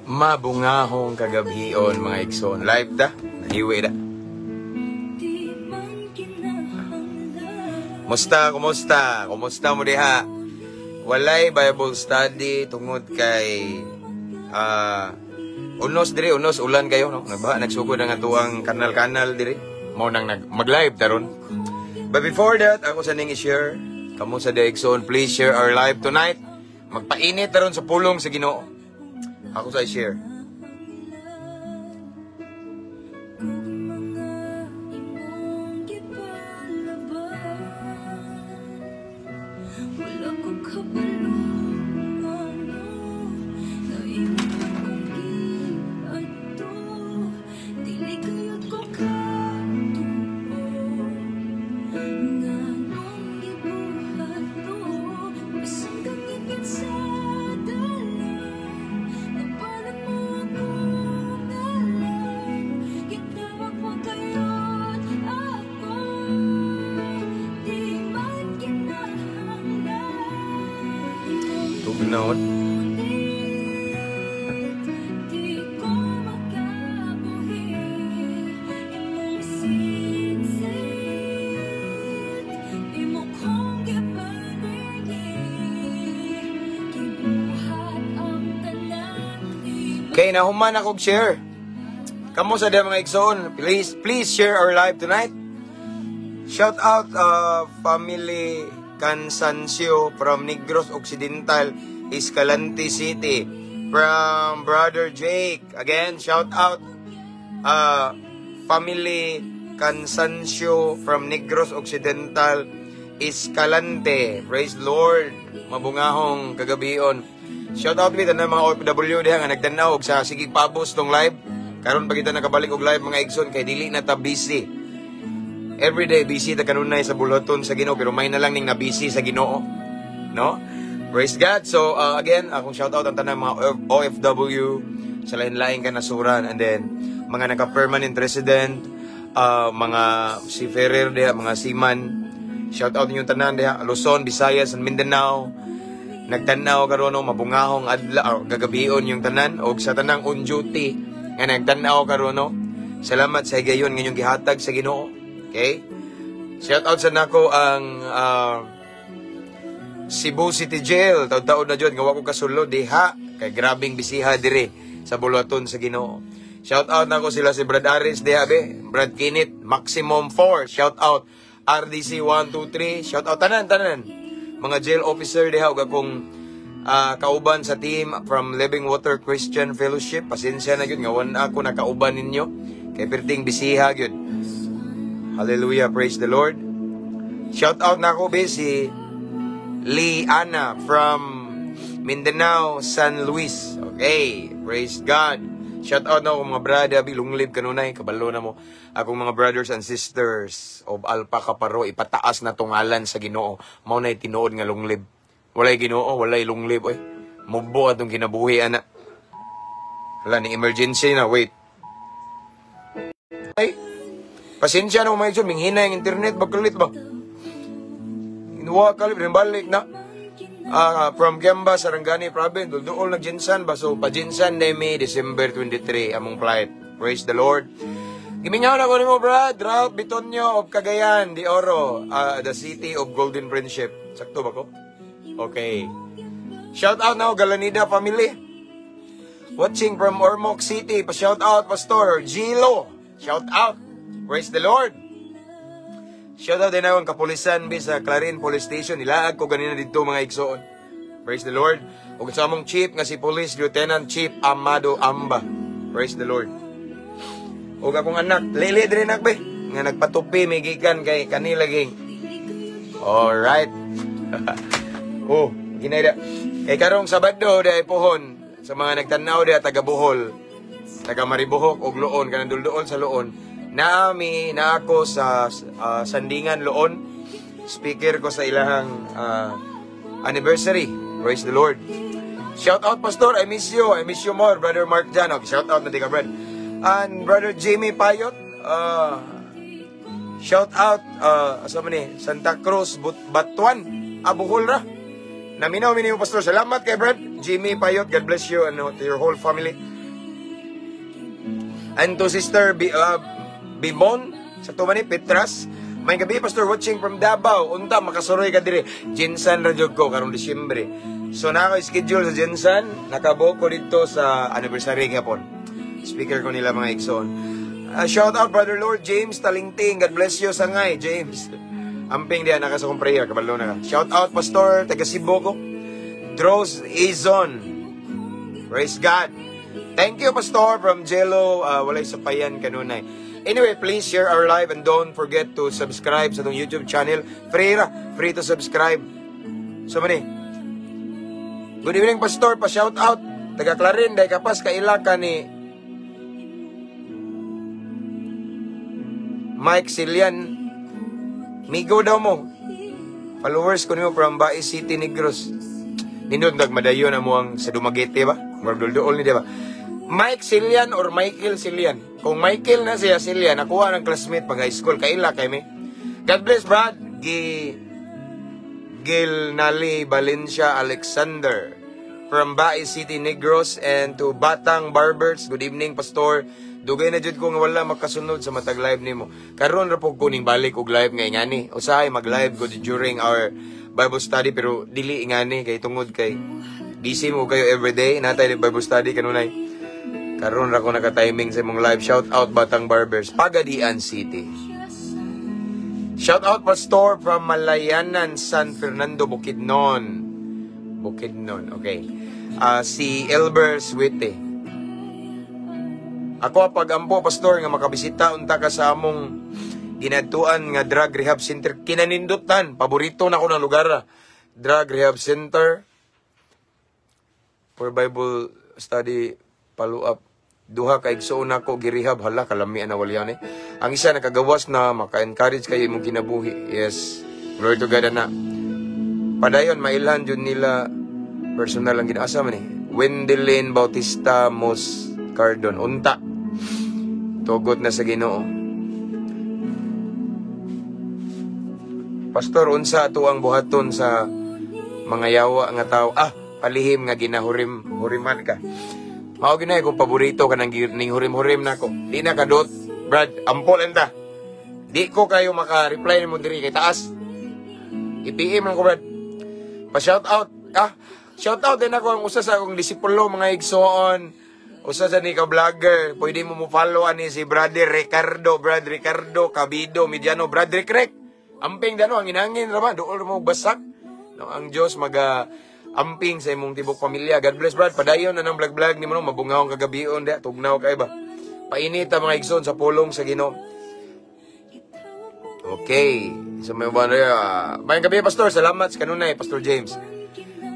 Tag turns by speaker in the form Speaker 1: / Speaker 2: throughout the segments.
Speaker 1: Mabungahong kagabhion, mga igsoon. Live ta, nahiwi da.
Speaker 2: Di man kinahanglan.
Speaker 1: Kumusta, kumusta? Kumusta mo diha? Walay Bible study tungod kay unos diri, unos ulan kayo, no? Nagba, nagsugod ang atuang kanal-kanal diri. Mao nang mag-live taron. But before that, ako sa ning i-share. Kamo sa diha, igsoon, please share our live tonight. Magpainit taron sa pulong sa Ginoo. Ako sa i-share.
Speaker 2: Kung mga imong gipalaban, wala ko kabalo ngano na imo akong giadto. Dili kayod ko katuo nganong gibuhat to. Bisan kang sa dala, napalan mo ako ngalan. Gitawag mo kayod ako. Di man kinahanglan.
Speaker 1: Tugnaw.
Speaker 2: Di ko makabuhi. Imong singsing, imo kong gipanigi. Gibuhat ang tanan. Di
Speaker 1: Okay, nahuman akong share. Kamo sa diha, mga igsoon, please please share our live tonight. Shout out family Cansancio from Negros Occidental, Escalante City. From Brother Jake. Again, shout out family Cansancio from Negros Occidental, Escalante. Praise the Lord. Mabungahong kagabion. Shout out with mga OFW diha nga nagtanaw og sa sigig pabos tong live. Karon pa kita nakabalik og live, mga igsoon, kay dili na ta busy. Everyday busy ta kanunay sa bulhaton sa Ginoo, pero may na lang ning na busy sa Ginoo. No? Praise God. So again, akong shout out ang tanang mga OFW sa lain-laing kanasuran and then mga naka-permanent resident, mga seafarer diha, mga seaman. Shout out ninyong tanan diha, Luzon, Visayas, and Mindanao. Nagtanaw karon, no, mabungahong adlaw, gagabion yung tanan og sa tanang on duty nga nagtanaw karon, no. Salamat sa higayon nga inyong gihatag sa Ginoo. Okay? Shout out sa nako ang Cebu City Jail. Taud-taud na jud nga wa ko kasulod diha kay grabing bisiha dire sa buluhaton sa Ginoo. Shout out nako sila si Brad Aris diha be, Brad Kinit, Maximum 4. Shout out RDC 123. Shout out tanan tanan. Mga jail officer diha ug akong kauban sa team from Living Water Christian Fellowship. Pasensya na gyud nga wala ako nakauban ninyo kay perting bisiha gyud. Hallelujah, praise the Lord. Shout out na ako be si Lee Anna from Mindanao, San Luis. Okay, praise God. Shout out na akong mga brother, bilunglib kanunay, kabalo na mo. Akong mga brothers and sisters of Alpha Kaparo, ipataas na tungalan sa Ginoo. Mao na tinuod nga lunglib. Walay Ginoo, walay lunglib oy. Mubo atong kinabuhi ana. Wala ni emergency na, wait. Ay, pasensya na mga igsoon, minghina yung internet, bagkalit ba? Inuwa kalip, balik na. From Guimba, Sarangani Province, dulduol nag-GenSan ba? So, pa-GenSan nemi December 23, among flight. Praise the Lord. Gimingaw na ko nimo, Brad. Ralph Bitonio of Cagayan de Oro, the city of Golden Friendship. Sakto ba ko? Okay. Shout out now, Galanida family. Watching from Ormoc City. Pa-shout out, Pastor Gilo. Shout out. Praise the Lord. Shout out din ako ang kapulisan bi sa Clarin Police Station. Nilaag ko ganina dito, mga igsoon. Praise the Lord. Ug sa among chief nga si Police Lieutenant Chief Amado Amba. Praise the Lord. Ug akong anak, lili diri nak be nga nagpatupi may gikan kay kanila ging. Alright. Oh, ginayda. Kay karong Sabado dai pohon sa mga nagtanaw diha taga Bohol, taga Maribojoc ug Loon, kanang dulduol sa Loon. Naami na ako sa Sandingan Loon. Speaker ko sa ilahang anniversary. Praise the Lord. Shout out, Pastor, I miss you. I miss you more, Brother Mark Jan. Okay, shout out na di ka, Brad. And Brother Jimmy Payot, shout out asa man ni Santa Cruz Batuan, Abuhol ra. Naminaw mi nimo, Pastor. Salamat kay Brad Jimmy Payot. God bless you and to your whole family. And to Sister Bimon, sa tuman ni Petras, maayong gabii, Pastor, watching from Davao. Unta makasuroy ka diri. GenSan ra jud ko karong Disyembre. So na ako schedule sa GenSan, nakabook ko dito sa anniversary gihapon. Speaker ko nila, mga igsoon. Shout out, Brother Lord James Talingting. God bless you sangay, James. Amping diya naka sa akong prayer, kabalo na ka. Shout out, Pastor, taga Cebu ko. Dros Izon. Praise God. Thank you, Pastor, from Jello. Walay sapayan kanunay. Anyway, please share our live and don't forget to subscribe sa atong YouTube channel. Free ra. Free to subscribe. So, mani. Good evening, Pastor. Pa-shout out. Taga Clarin, day kapas, kaila ka ni Mike Silian. Migo daw mo. Followers ko nimo from Bais City, Negros. Nindot nagmadayon na mo ang sa Dumaguete ba? Murag dulduol ni, di ba? Mike Silian or Michael Silian. Kung Michael na siya Silian, nakuha ng classmate pag high school. Kaila kay mi. God bless, Brad. Gi Gil Nali Valencia Alexander from Bais City, Negros, and to Batang Barbers. Good evening, Pastor. Dugay na jud ko nga wala makasunod sa matag live nimo. Karon ra po ko ning balik og live nga ingani. Usahay mag-live ko during our Bible study pero dili ingani kay tungod kay busy mo kayo everyday natay Bible study kanunay. Karon ra ko naka-timing sa imong live. Shout out, Batang Barbers, Pagadian City. Shout out, Pastor, from Malayanan, San Fernando, Bukidnon. Bukidnon, okay. Si Elber Swete. Ako pag-ampo, Pastor, nga makabisita unta ka sa among ginadtuan nga drug rehab center. Kinanindutan, paborito na ko ng lugar. Drug rehab center for Bible study follow up. Duha ka igsuon nako girehab, hala, kalamian na walyan eh. Ang isa nakagawas na, maka-encourage kayo imong kinabuhi. Yes. Glory to God na. Padayon mailhan jud nila personal ang ginaasa man eh. Wendelin Bautista Mos Cardon unta. Tugot na sa Ginoo. Pastor, unsa ato ang buhaton sa mga yawa nga tao? Ah, palihim nga ginahurim huriman ka. Mao ginay kung paborito ka nang ning hurim-hurim nako. Di na kadot, Brad, ampol enta. Di ko kayo maka-reply nimo diri kay taas. I-PM lang ko, Brad. Pa shout out. Ah, shout out din ako ang usa sa akong disipulo, mga igsoon. Usa sa ni ka vlogger, pwede mo mo follow ani si Brother Ricardo, Brad Ricardo Cabido Mediano, Brad Rick Rick. Amping dano ang inangin ra ba, duol mo basak. No, ang Dios maga amping sa imong tibok pamilya. God bless, Brad. Padayon na ng vlog-vlog nimo no, mabungahong kagabion diha, tugnaw kay ba. Painit ang mga igsoon sa pulong sa Ginoo. Okay. So may uban uh, Maayong gabi, Pastor. Salamat sa kanunay, Pastor James.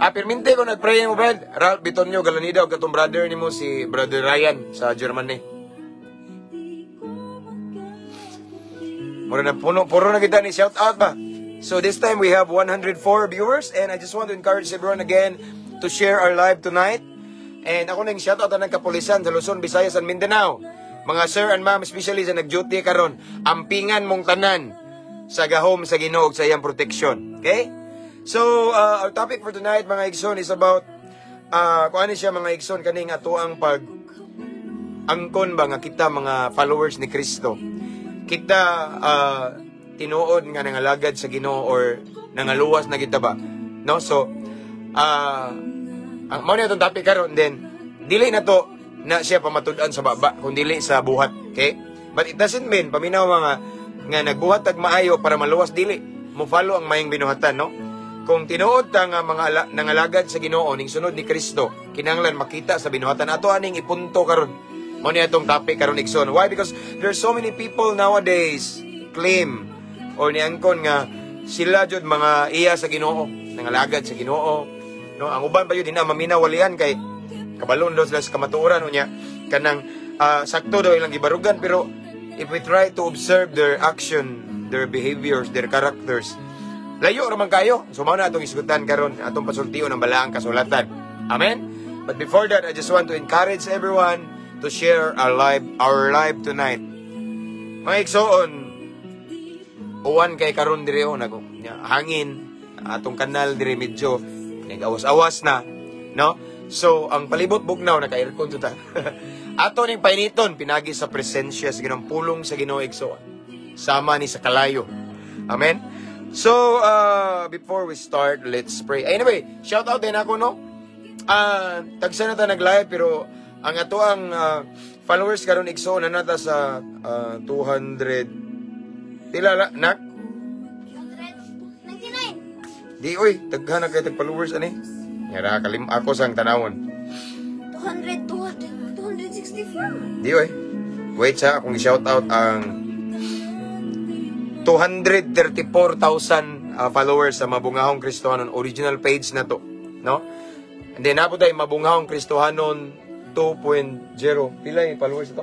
Speaker 1: Ah, pirminte ko nagpray mo, Brad. Ralph Bitonio Galanida og katong brother nimo si Brother Ryan sa Germany. Mura na puno, puro na kita ni shout out ba. So this time we have 104 viewers and I just want to encourage everyone again to share our live tonight. And ako nang shout out ang kapulisan sa Luzon, Visayas and Mindanao. Mga sir and ma'am, especially sa nag-duty karon, ampingan mong tanan sa gahom sa Ginoo sa iyang protection. Okay? So, our topic for tonight, mga igsoon, is about kung ano siya, mga igsoon, kaning ato ang pag angkon ba nga kita mga followers ni Kristo. Kita tinuod nga nangalagad sa Ginoo or nangaluwas na kita ba? No? So, ang mao ni atong topic karon. Then dili na to na siya pamatud-an sa baba kung dili sa buhat, okay? But it doesn't mean, paminaw mga nga nagbuhat tag maayo para maluwas, dili mo follow ang mayong binuhatan, no? Kung tinuod ta nga mga nangalagad sa Ginoo ning sunod ni Kristo, kinahanglan makita sa binuhatan. Ato aning ipunto karon. Mao ni atong topic karon, igsoon. Why? Because there's so many people nowadays claim or niangkon nga sila jud mga iya sa Ginoo, nangalagad sa Ginoo. No, ang uban pa jud di na maminaw walian kay kabalon daw sila sa kamatuoran, unya kanang sakto daw ilang gibarugan, pero if we try to observe their action, their behaviors, their characters, layo ra man kayo. So mao na atong isgutan karon, atong pasultion ang balaang kasulatan. Amen. But before that, I just want to encourage everyone to share our live tonight. Mga igsoon, uwan kay karon diri o nako. Hangin atong kanal diri medyo nag-awas-awas na, no? So, ang palibot bugnaw, naka-aircon to ta. Ato ning painiton, pinagi sa presensya sa Ginoong, pulong sa Ginoo, igsoon. Sama ni sa kalayo. Amen? So, before we start, let's pray. Anyway, shout out din ako, no? Tagsa na ta nag-live, pero ang ato ang followers karon, igsoon, na nata sa 200 pila la, nak?
Speaker 3: 199.
Speaker 1: Di oy, daghan na kay tag followers ani. Ngara kalim ako sang tanawon.
Speaker 3: 200, 200, 264.
Speaker 1: Di oy. Wait sa akong i-shout out ang 234,000 followers sa Mabungahong Kristohanon original page na to, no? And then napo tayo Mabungahong Kristohanon 2.0. Pila yung followers ito?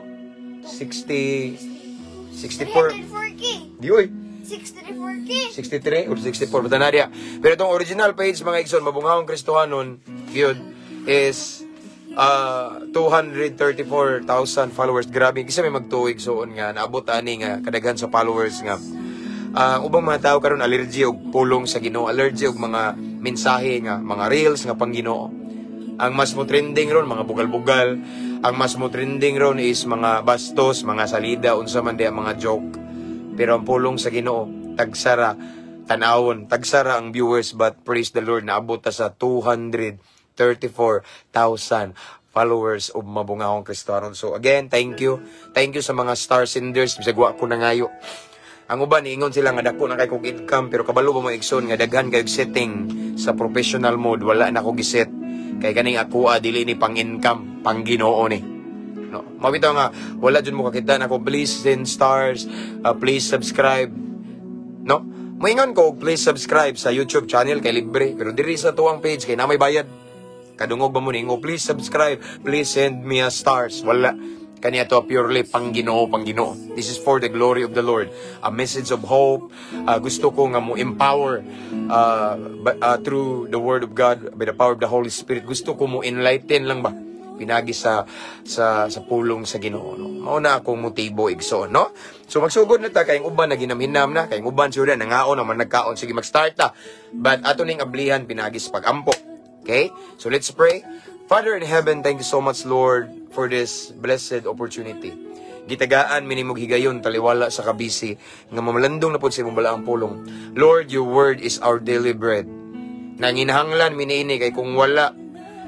Speaker 1: 60 64.
Speaker 3: 304K.
Speaker 1: Di oy.
Speaker 3: 64K.
Speaker 1: 63 or 64 basta na diya. Pero itong original page, mga igsoon, Mabungahong Kristohanon gyud, is 234,000 followers. Grabe kasi may magtuig soon nga naabot ani nga kadaghan sa followers nga ubang mga tao karon allergy og pulong sa Ginoo, allergy og mga mensahe nga mga reels nga pang Ginoo. Ang mas mo trending ron mga bugal-bugal, ang mas mo trending ron is mga bastos, mga salida, unsa man di ang mga joke. Pero ang pulong sa Ginoo, tagsara tanawon, tagsara ang viewers, but praise the Lord, naabot ta sa 234,000 followers of Mabungahong Kristohanon. So again, thank you. Thank you sa mga star senders bisag wa ko nangayo. Ang uban niingon sila nga dako na kay kog income, pero kabalo ba mo, igsoon, nga daghan kay setting sa professional mode? Wala na ko giset kay kaning akoa dili ni pang income, pang Ginoo ni. No, mabitaw nga wala jud mo kakita nako. Please send stars, please subscribe. No? Moingon ko please subscribe sa YouTube channel kay libre, pero diri sa tuwang page kay na may bayad. Kadungog ba mo ningo, "Please subscribe, please send me a stars"? Wala. Kaniya to purely pang Ginoo, pang Ginoo. This is for the glory of the Lord. A message of hope. Gusto ko nga mo empower through the word of God, by the power of the Holy Spirit. Gusto ko mo enlighten lang ba? Pinagi sa pulong sa Ginoo, no. Mao na akong motibo, igsoon, no? So magsugod na ta kay ang uban naginamhinam na, kay ang uban siguro nangaon naman, nagkaon. Sige, mag-start ta. But ato ning ablihan pinagi sa pagampo. Okay? So let's pray. Father in heaven, thank you so much, Lord, for this blessed opportunity. Gitagaan mi nimog higayon taliwala sa kabisi nga mamalandong na pud sa imong balaang pulong. Lord, your word is our daily bread. Nanginahanglan mi niini kay kung wala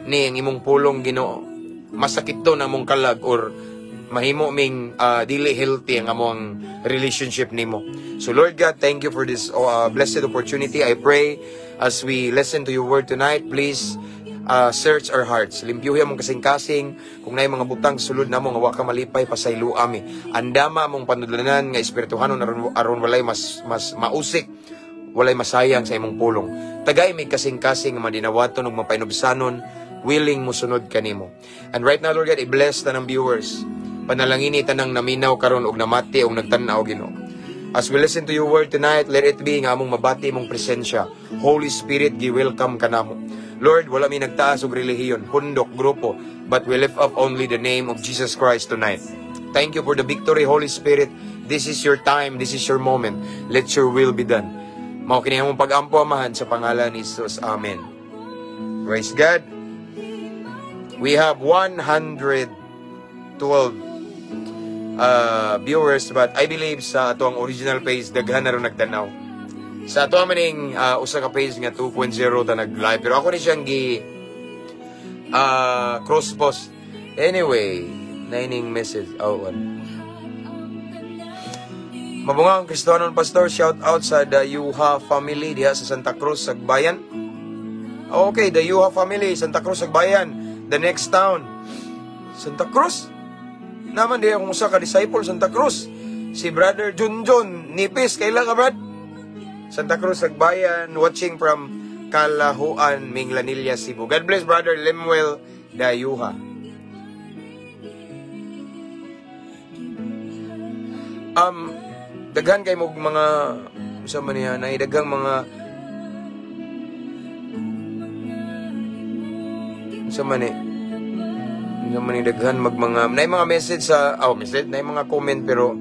Speaker 1: ni ang imong pulong, Ginoo, masakit to na among kalag or mahimo ming dili healthy ang among relationship nimo. So Lord God, thank you for this blessed opportunity. I pray as we listen to your word tonight, please search our hearts. Limpyuhi among kasing-kasing. Kung naay mga butang sulod namo nga wa ka malipay, pasaylo ami. Andama among panudlanan nga espirituhanon aron walay mas mausik, walay masayang sa imong pulong. Tagay may kasing-kasing nga madinawaton ug mapainubsanon, willing musunod kanimo. And right now, Lord God, i-bless tanang viewers. Panalangini tanang naminaw karon og namati og nagtan-aw, Ginoo. As we listen to your word tonight, let it be nga among mabati imong presensya. Holy Spirit, gi-welcome ka namo. Lord, wala mi nagtaas og relihiyon, hundok, grupo, but we lift up only the name of Jesus Christ tonight. Thank you for the victory, Holy Spirit. This is your time, this is your moment. Let your will be done. Mao kini among pag-ampo, Amahan, sa pangalan ni Jesus. Amen. Praise God. We have 112 viewers, but I believe sa ato ang original page daghan na ron nagtanaw. Sa ato maning usa ka page nga 2.0 ta nag-live, pero ako ni siyang gi cross post. Anyway, naining message. Oh, one. Mabungahong Kristohanon, Pastor, shout out sa Dayuha family diha sa Santa Cruz, Sagbayan. Okay, Dayuha family, Santa Cruz, Sagbayan. The next town. Santa Cruz. Naman di akong usa ka disciple, Santa Cruz. Si Brother Junjun Nipis, kailan ka, Brad? Santa Cruz, Sagbayan, watching from Kalahuan, Minglanilla, Cebu. God bless, Brother Lemuel Dayuha. Daghan kay mo mga sa man niya, nay daghang mga sa man eh, sa man ni daghan mag mga nay mga message sa, oh, message nay mga comment, pero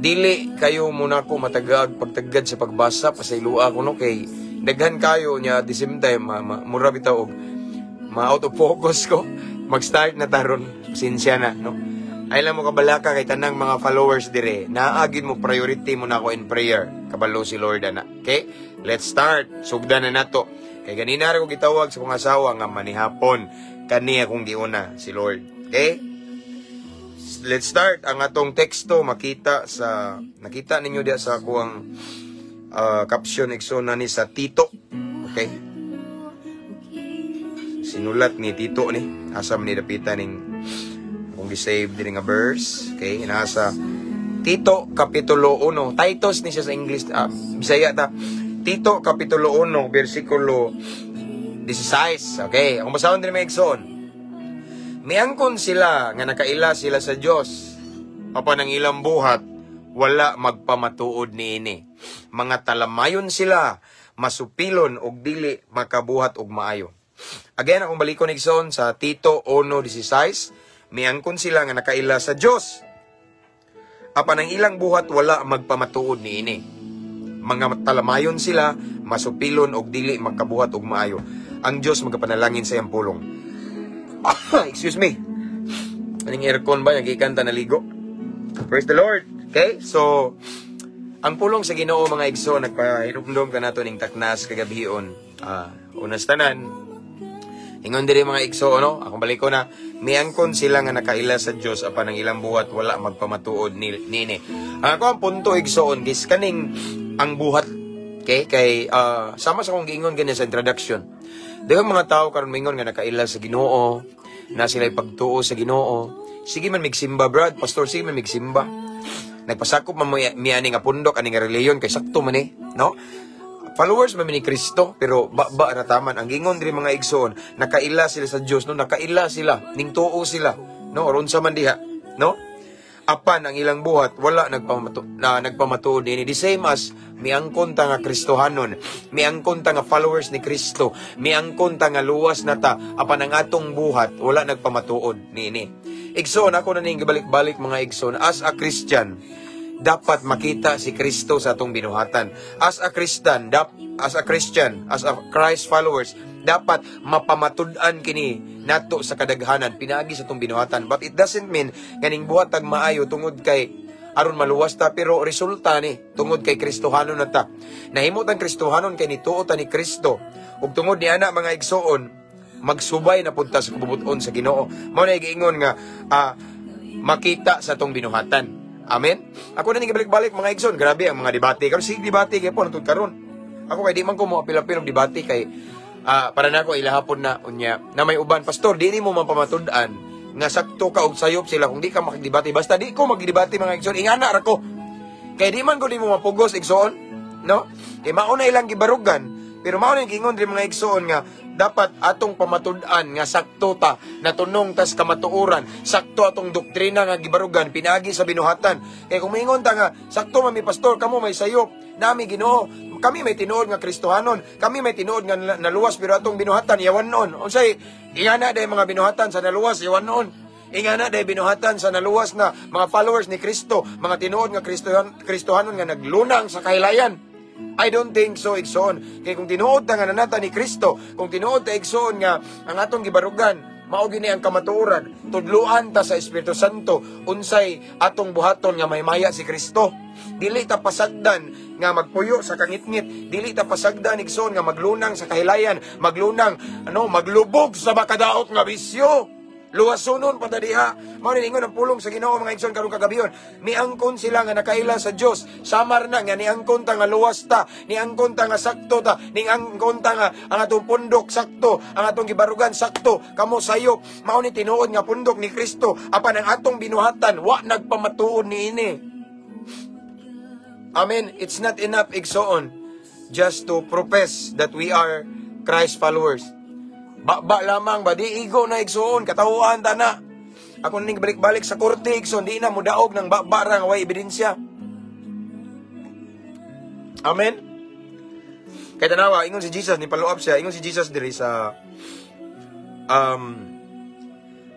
Speaker 1: dili kayo muna ko matagag pagtagad sa pagbasa, pasayloa ko, no, kay Daghan kayo niya at the same time mura bitaw og ma out of focus ko. Mag-start na taron. Pasensya na, no? Ay lang mo kabalaka kay tanang mga followers dire. Naagid mo priority mo na ako in prayer. Kabalo si Lord ana. Okay? Let's start. Sugdan na nato. Kay ganina ra ko gitawag sa kong asawa nga manihapon kani akong giuna si Lord. Okay? Let's start. Ang atong teksto makita sa nakita ninyo diya sa akuang caption, igsoon, na ni sa Tito. Okay? Sinulat ni Tito ni. Asa man ni dapita ning akong gi-save din nga verse. Okay? Nasa Tito Kapitulo 1. Titus ni siya sa English. Bisaya ta. Tito Kapitulo 1, versikulo 16. Okay? Akong basahon din, mga igsoon. Miangkon sila nga nakaila sila sa Dios. Apan ang ilang buhat, wala magpamatuod niini. Mga talamayon sila, masupilon og dili makabuhat og maayo. Again, akong balikon, igsoon, sa Tito 1:16, miangkon sila nga nakaila sa Dios. Apan ang ilang buhat, wala magpamatuod niini. Mga talamayon sila, masupilon og dili makabuhat og maayo. Ang Dios magapanalangin sa iyang pulong. Excuse me. Aning aircon ba, nagikan ta naligo. Praise the Lord. Okay? So, ang pulong sa Ginoo, mga igsoon, nagpahinumdom ka nato ning taknas kagabion. Unas tanan, ingon diri, mga igsoon, no? Akong balik ko na, miangkon sila nga nakaila sa Dios apan ang ilang buhat wala magpamatuod ni nini. Ang ako ang punto, igsoon, gis kaning ang buhat. Okay? Kay sama sa akong giingon ganyan sa introduction. Daghang mga tao karon mingon nga nakaila sa Ginoo, na sila pagtuo sa Ginoo. Sige man migsimba, brad, pastor, sige man migsimba. Nagpasakop man mo mi ani nga pundok, ani nga reliyon kay sakto man eh, no? Followers man mi ni Kristo, pero ba ra taman ang gingon diri, mga igsoon, nakaila sila sa Dios, no? Nakaila sila, ning tuo sila, no? Or unsa man diha, no? Apan ang ilang buhat wala nagpamato na nagpamatuod niini. The same as miangkon ta nga Kristohanon, miangkon ta nga followers ni Kristo, miangkon ta nga luwas na ta, apan ang atong buhat wala nagpamatuod niini. Igsoon, ako na ning gibalik-balik, mga igsoon, as a Christian, dapat makita si Kristo sa atong binuhatan. As a Christian, as a Christ followers, dapat mapamatud-an kini nato sa kadaghanan pinaagi sa atong binuhatan. But it doesn't mean ganing buhat tag maayo tungod kay aron maluwas ta, pero resulta ni tungod kay Kristohanon na ta. Nahimo tang Kristohanon kay nituo ta ni Kristo. Ug tungod ni ana, mga igsoon, magsubay na pud ta sa kabubut-on sa Ginoo. Mao na giingon nga makita sa atong binuhatan. Amen. Ako na ning balik-balik, mga igsoon, grabe ang mga debate. Karon sige debate kay po natud karon. Ako kay di man ko mo apil-apil og debate kay para nako ilahapon na unya na may uban, "Pastor, di nimo mapamatud-an nga sakto ka og sayop sila kung di ka makidebate." Basta di ko magdebate, mga igsoon, ingana ra ko. Kay di man ko di mo mapugos, igsoon, no? Kay mao na ilang gibarugan, pero mao na yung giingon diri, mga igsoon, nga dapat atong pamatud-an nga sakto ta, natunong tas kamatuoran, sakto atong doktrina nga gibarugan pinaagi sa binuhatan. Kay kung moingon ta nga sakto man mi, pastor, kamo may sayop, nami Ginoo, kami may tinuod nga Kristohanon, kami may tinuod nga naluwas, pero atong binuhatan yawan noon. Unsay ingana day mga binuhatan sa naluwas, yawan noon? Ingana day binuhatan sa naluwas na mga followers ni Kristo, mga tinuod nga Kristohanon nga naglunang sa kahilayan? I don't think so, igsoon. Kay kung tinuod ta nga nanata ni Kristo, kung tinuod ta, igsoon, nga ang atong gibarugan, mao gini ang kamatuoran, tudluan ta sa Espiritu Santo unsay atong buhaton nga mahimaya si Kristo. Dili ta pasagdan nga magpuyo sa kangitngit, dili ta pasagdan, igsoon, nga maglunang sa kahilayan, maglunang ano, maglubog sa makadaot nga bisyo. Luwasunon pa ta diha. Mao ni ingon ang pulong sa Ginoo, mga igsoon, karong kagabion. Miangkon sila nga nakaila sa Dios. Samar na nga niangkon ta nga luwas ta, niangkon ta nga sakto ta, niangkon ta nga ang atong pundok sakto, ang atong gibarugan sakto, kamo sayop, mao ni tinuod nga pundok ni Kristo, apan ang atong binuhatan wa nagpamatuod niini. Amen. It's not enough, igsoon, just to profess that we are Christ followers. Ba lamang ba di igo na, igsoon, katawhan ta na. Ako ning balik-balik sa korte, igsoon, di na mudaog ng ba ra nga way ebidensya. Amen. Kay tanawa, ingon si Jesus ni follow up siya, ingon si Jesus diri sa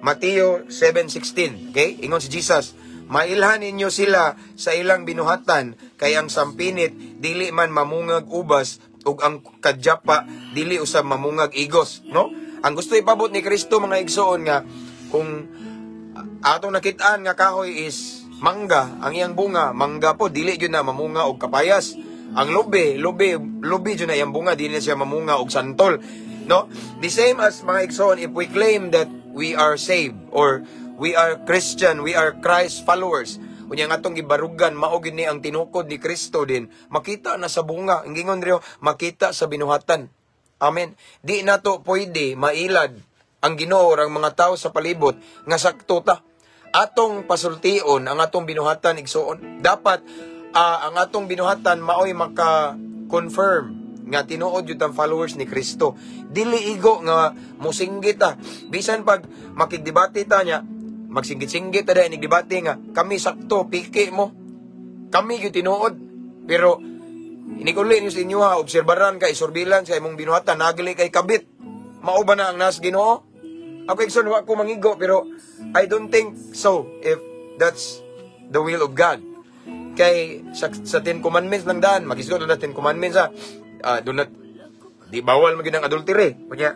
Speaker 1: Mateo 7:16, okay? Ingon si Jesus, "Mailhan ninyo sila sa ilang binuhatan, kay ang sampinit dili man mamungag ubas ug ang kadyapa dili usab mamungag igos, no? Ang gusto ipabot ni Kristo, mga igsoon, nga kung atong nakitaan nga kahoy is mangga, ang iyang bunga mangga po, dili gyud na mamunga og kapayas. Ang lubi, lubi, lubi jud na iyang bunga, dili na siya mamunga og santol, no? The same as, mga igsoon, if we claim that we are saved or we are Christian, we are Christ followers, unya nga atong gibarugan mao gyud ni ang tinukod ni Kristo din, makita na sa bunga. Ang gingon diri, makita sa binuhatan. Amen. Di nato pwede mailad ang Ginoo ang mga tao sa palibot nga sakto ta. Atong pasultion ang atong binuhatan, igsuon. Dapat ang atong binuhatan maoy maka-confirm nga tinuod yun ang followers ni Kristo. Dili igo nga musinggit ta. Bisan pag makigdebate ta niya, magsinggit-singgit ta dahil nigdebate nga kami sakto, piki mo. Kami gyud tinuod. Pero inig-uli niyo sa inyo ha, obserbaran ka, isurbilan sa imong binuhatan, nagali kay kabit. Mao ba na ang nas Ginoo? Ako, igsoon, wa ko mangigo, pero I don't think so if that's the will of God. Kay sa Ten Commandments lang daan, magisgot na Ten Commandments ha. Do not, di bawal magyud ang adultery. Kunya,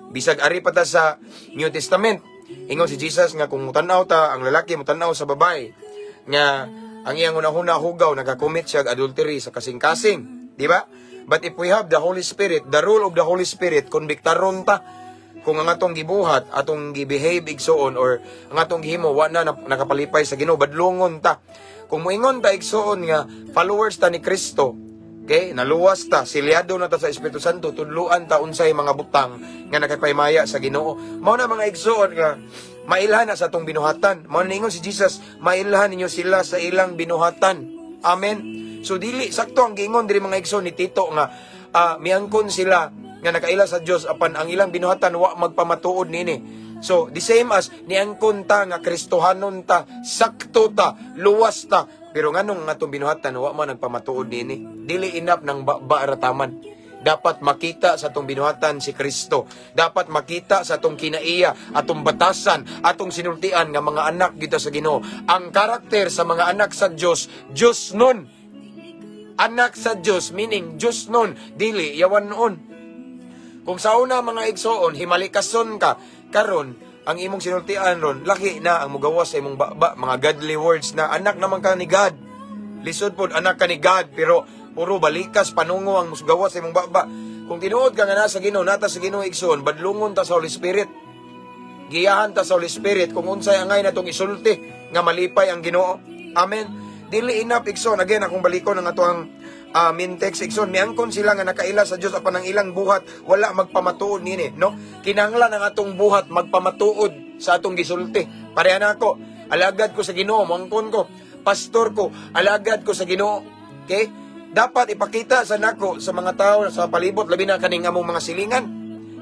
Speaker 1: bisag ari pa ta sa New Testament, ingon si Jesus nga kung mutanaw ta, ang lalaki mutanaw sa babae, nga ang iyang hunahuna hugaw, nagakommit siya og adultery sa kasing-kasing. Di ba? But if we have the Holy Spirit, the rule of the Holy Spirit, konbiktaron ta kung ang atong gibuhat, atong gibehave, igsuon, or ang atong gihimo wa na nakapalipay sa Ginoo, badlongon ta. Kung moingon ta, igsuon, nga followers ta ni Kristo, okay, naluwas ta, silyado na ta sa Espiritu Santo, tudluan ta unsay mga butang nga nakapaymaya sa Ginoo. Mao na, mga igsuon, nga mailhan na sa atong binuhatan. Mao na ningon si Jesus, "Mailhan ninyo sila sa ilang binuhatan." Amen. So dili sakto ang giingon diri, mga igsoon, ni Tito nga miangkon sila nga nakaila sa Dios apan ang ilang binuhatan wa magpamatuod nini. So the same as niangkon ta nga Kristohanon ta, sakto ta, luwas ta, pero nganong atong binuhatan wa man nagpamatuod nini? Dili enough ng baba rataman. Dapat makita sa atong binuhatan si Kristo. Dapat makita sa atong kinaiya, atong batasan, atong sinultian nga mga anak kita sa Ginoo. Ang karakter sa mga anak sa Dios, Dios nun. Anak sa Dios meaning Dios nun, dili yawan noon. Kung sa una, mga igsoon, himalikason ka, karon ang imong sinultian ron, laki na ang mugawas sa imong baba, mga godly words na, anak naman ka ni God. Lisod pod, anak ka ni God, pero puro balikas, panungo ang mugawas sa imong baba. Kung tinuod ka nga nasa Ginoo, nata sa Ginoo, igsoon, badlungon ta sa Holy Spirit. Giyahan ta sa Holy Spirit kung unsay angay natong isulti nga malipay ang Ginoo. Amen. Dili enough, igsoon. Again, akong balikon ang atoang main text, igsoon. Miangkon sila nga nakaila sa Dios apan ang ilang buhat wala magpamatuod nini, no? Kinahanglan ang atong buhat magpamatuod sa atong gisulti. Pareha na ako. Alagad ko sa Ginoo, moangkon ko. Pastor ko, alagad ko sa Ginoo. Okay? Dapat ipakita sa nako sa mga tao sa palibot, labi na kaning among mga silingan.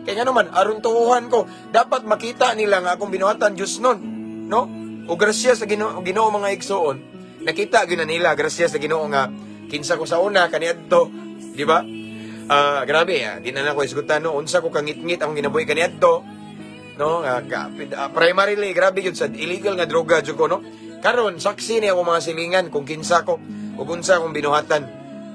Speaker 1: Kaya nga naman, aron tuuhan ko, dapat makita nila nga akong binuhatan Diyos nun. No? O grasya sa Ginoo, mga igsoon. Nakita gyud na nila, grasya sa Ginoo, nga kinsa ko sa una kaniadto, di ba? Ah, grabe, di na nako isgutan, no, unsa ko kangitngit akong ginabuhi kaniadto. No, primarily grabe yun sa illegal nga droga jud ko, no. Karon saksi ni ako mga silingan kung kinsa ko ug unsa akong binuhatan.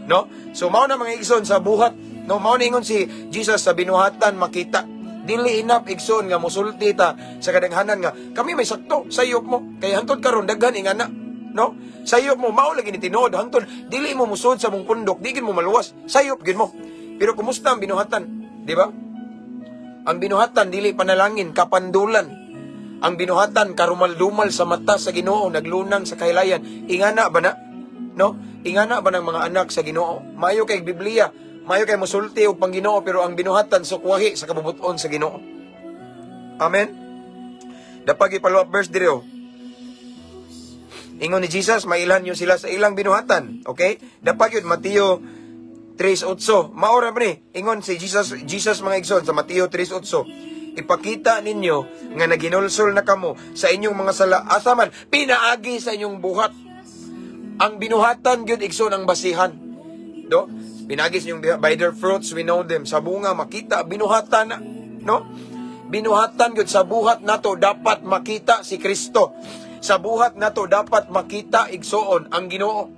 Speaker 1: No? So mao na, mga igsoon, sa buhat, no, mao ningon si Jesus, sa binuhatan makita. Dili enough, igsoon, nga musulti ta sa kadaghanan nga kami may sakto, sayop mo. Kay hantod karon daghan ingana, no? Sayop mo, mao lagi ni tinuod hantod dili mo musod sa mong pundok, di gid mo maluwas. Sayop gid mo. Pero kumusta ang binuhatan? Di ba? Ang binuhatan dili panalangin, kapandulan. Ang binuhatan karumal-dumal sa mata sa Ginoo, naglunang sa kahilayan. Ingana ba na? No? Ingana ba ng mga anak sa Ginoo? Mayo kay Biblia, mayo kay musulti og pang-Ginoo, pero ang binuhatan sukwahi sa kabubuton sa Ginoo. Amen. Dapat i-follow up verse diri oh. Ingon ni Jesus, mailhan niyo sila sa ilang binuhatan. Okay? Dapat yun, Mateo 3.8. Maora pa ni. Ingon si Jesus, mga igsoon, sa Mateo 3.8. "Ipakita ninyo nga naginulsol na kamo sa inyong mga sala." Asa man? Pinaagi sa inyong buhat. Ang binuhatan gyud, igsoon, ang basihan. Do? Pinaagi sa inyong buhat. By their fruits we know them. Sa bunga makita binuhatan na, no? Binuhatan gyud, sa buhat nato dapat makita si Kristo. Sa buhat nato dapat makita, igsoon, ang Ginoo.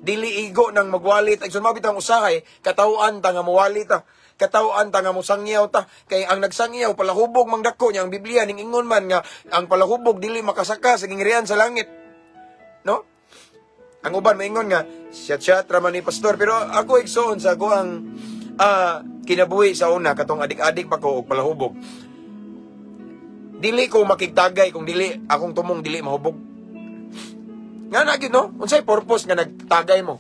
Speaker 1: Dili igo nang magwali ta. Igsoon, mao bitang usahay katawhan ta nga mowali ta. Katawhan ta nga mosangyaw ta. Kay ang nagsangyaw palahubog mang dako niya. Ang Biblia ning ingon man nga ang palahubog dili makasaka sa gingharian sa langit. No? Ang uban maingon nga siya ra man ni pastor, pero ako, igsoon, sa ako ang kinabuhi sa una, katong adik-adik pa ko og palahubog. Dili ko makigtagay kung dili akong tumong dili mahubog. Nga na gyud, no? Unsay purpose nga nagtagay mo?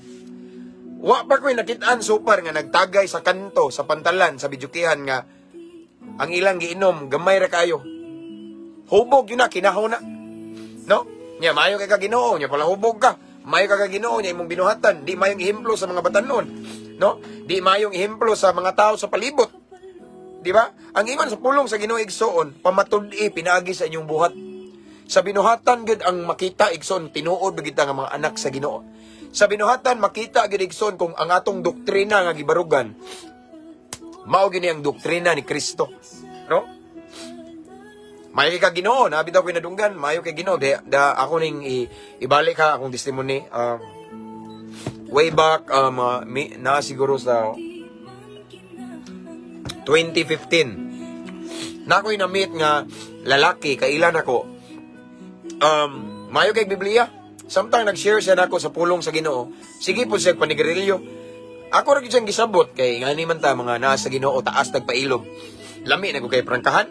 Speaker 1: Wa pa ko'y nakitaan so far nga nagtagay sa kanto, sa pantalan, sa videokehan nga ang ilang giinom gamay ra kayo. Hubog yun na, kinahaw na. No? Nya maayo kay ka Ginoo, nya palahubog ka. Maayo ka ka Ginoo, nya imong binuhatan, di mayong ehemplo sa mga batanon. No? Di mayong ehemplo sa mga tao sa palibot. Di ba? Ang ingon sa pulong sa Ginoo, igsoon, pamatud-i pinaagi sa inyong buhat. Sa binuhatan gud ang makita, igsoon, tinuod ba kita nga mga anak sa Ginoo. Sa binuhatan makita gid, igsoon, kung ang atong doktrina nga gibarugan mao gini ang doktrina ni Kristo. No? Maayo kay ka Ginoo, nabi daw ko'y nadunggan, maayo kay Ginoo. Da ako ning ibalik ha akong testimony. Way back na siguro sa 2015. Na ako'y na-meet nga lalaki, kailan ako. Maayo kay Biblia. Samtang nag-share siya nako sa pulong sa Ginoo, sige po siya panigarilyo. Ako ra gyud siyang gisabot kay ngani man ta mga naa sa Ginoo, taas tagpailob. Lami na ko kay prangkahan.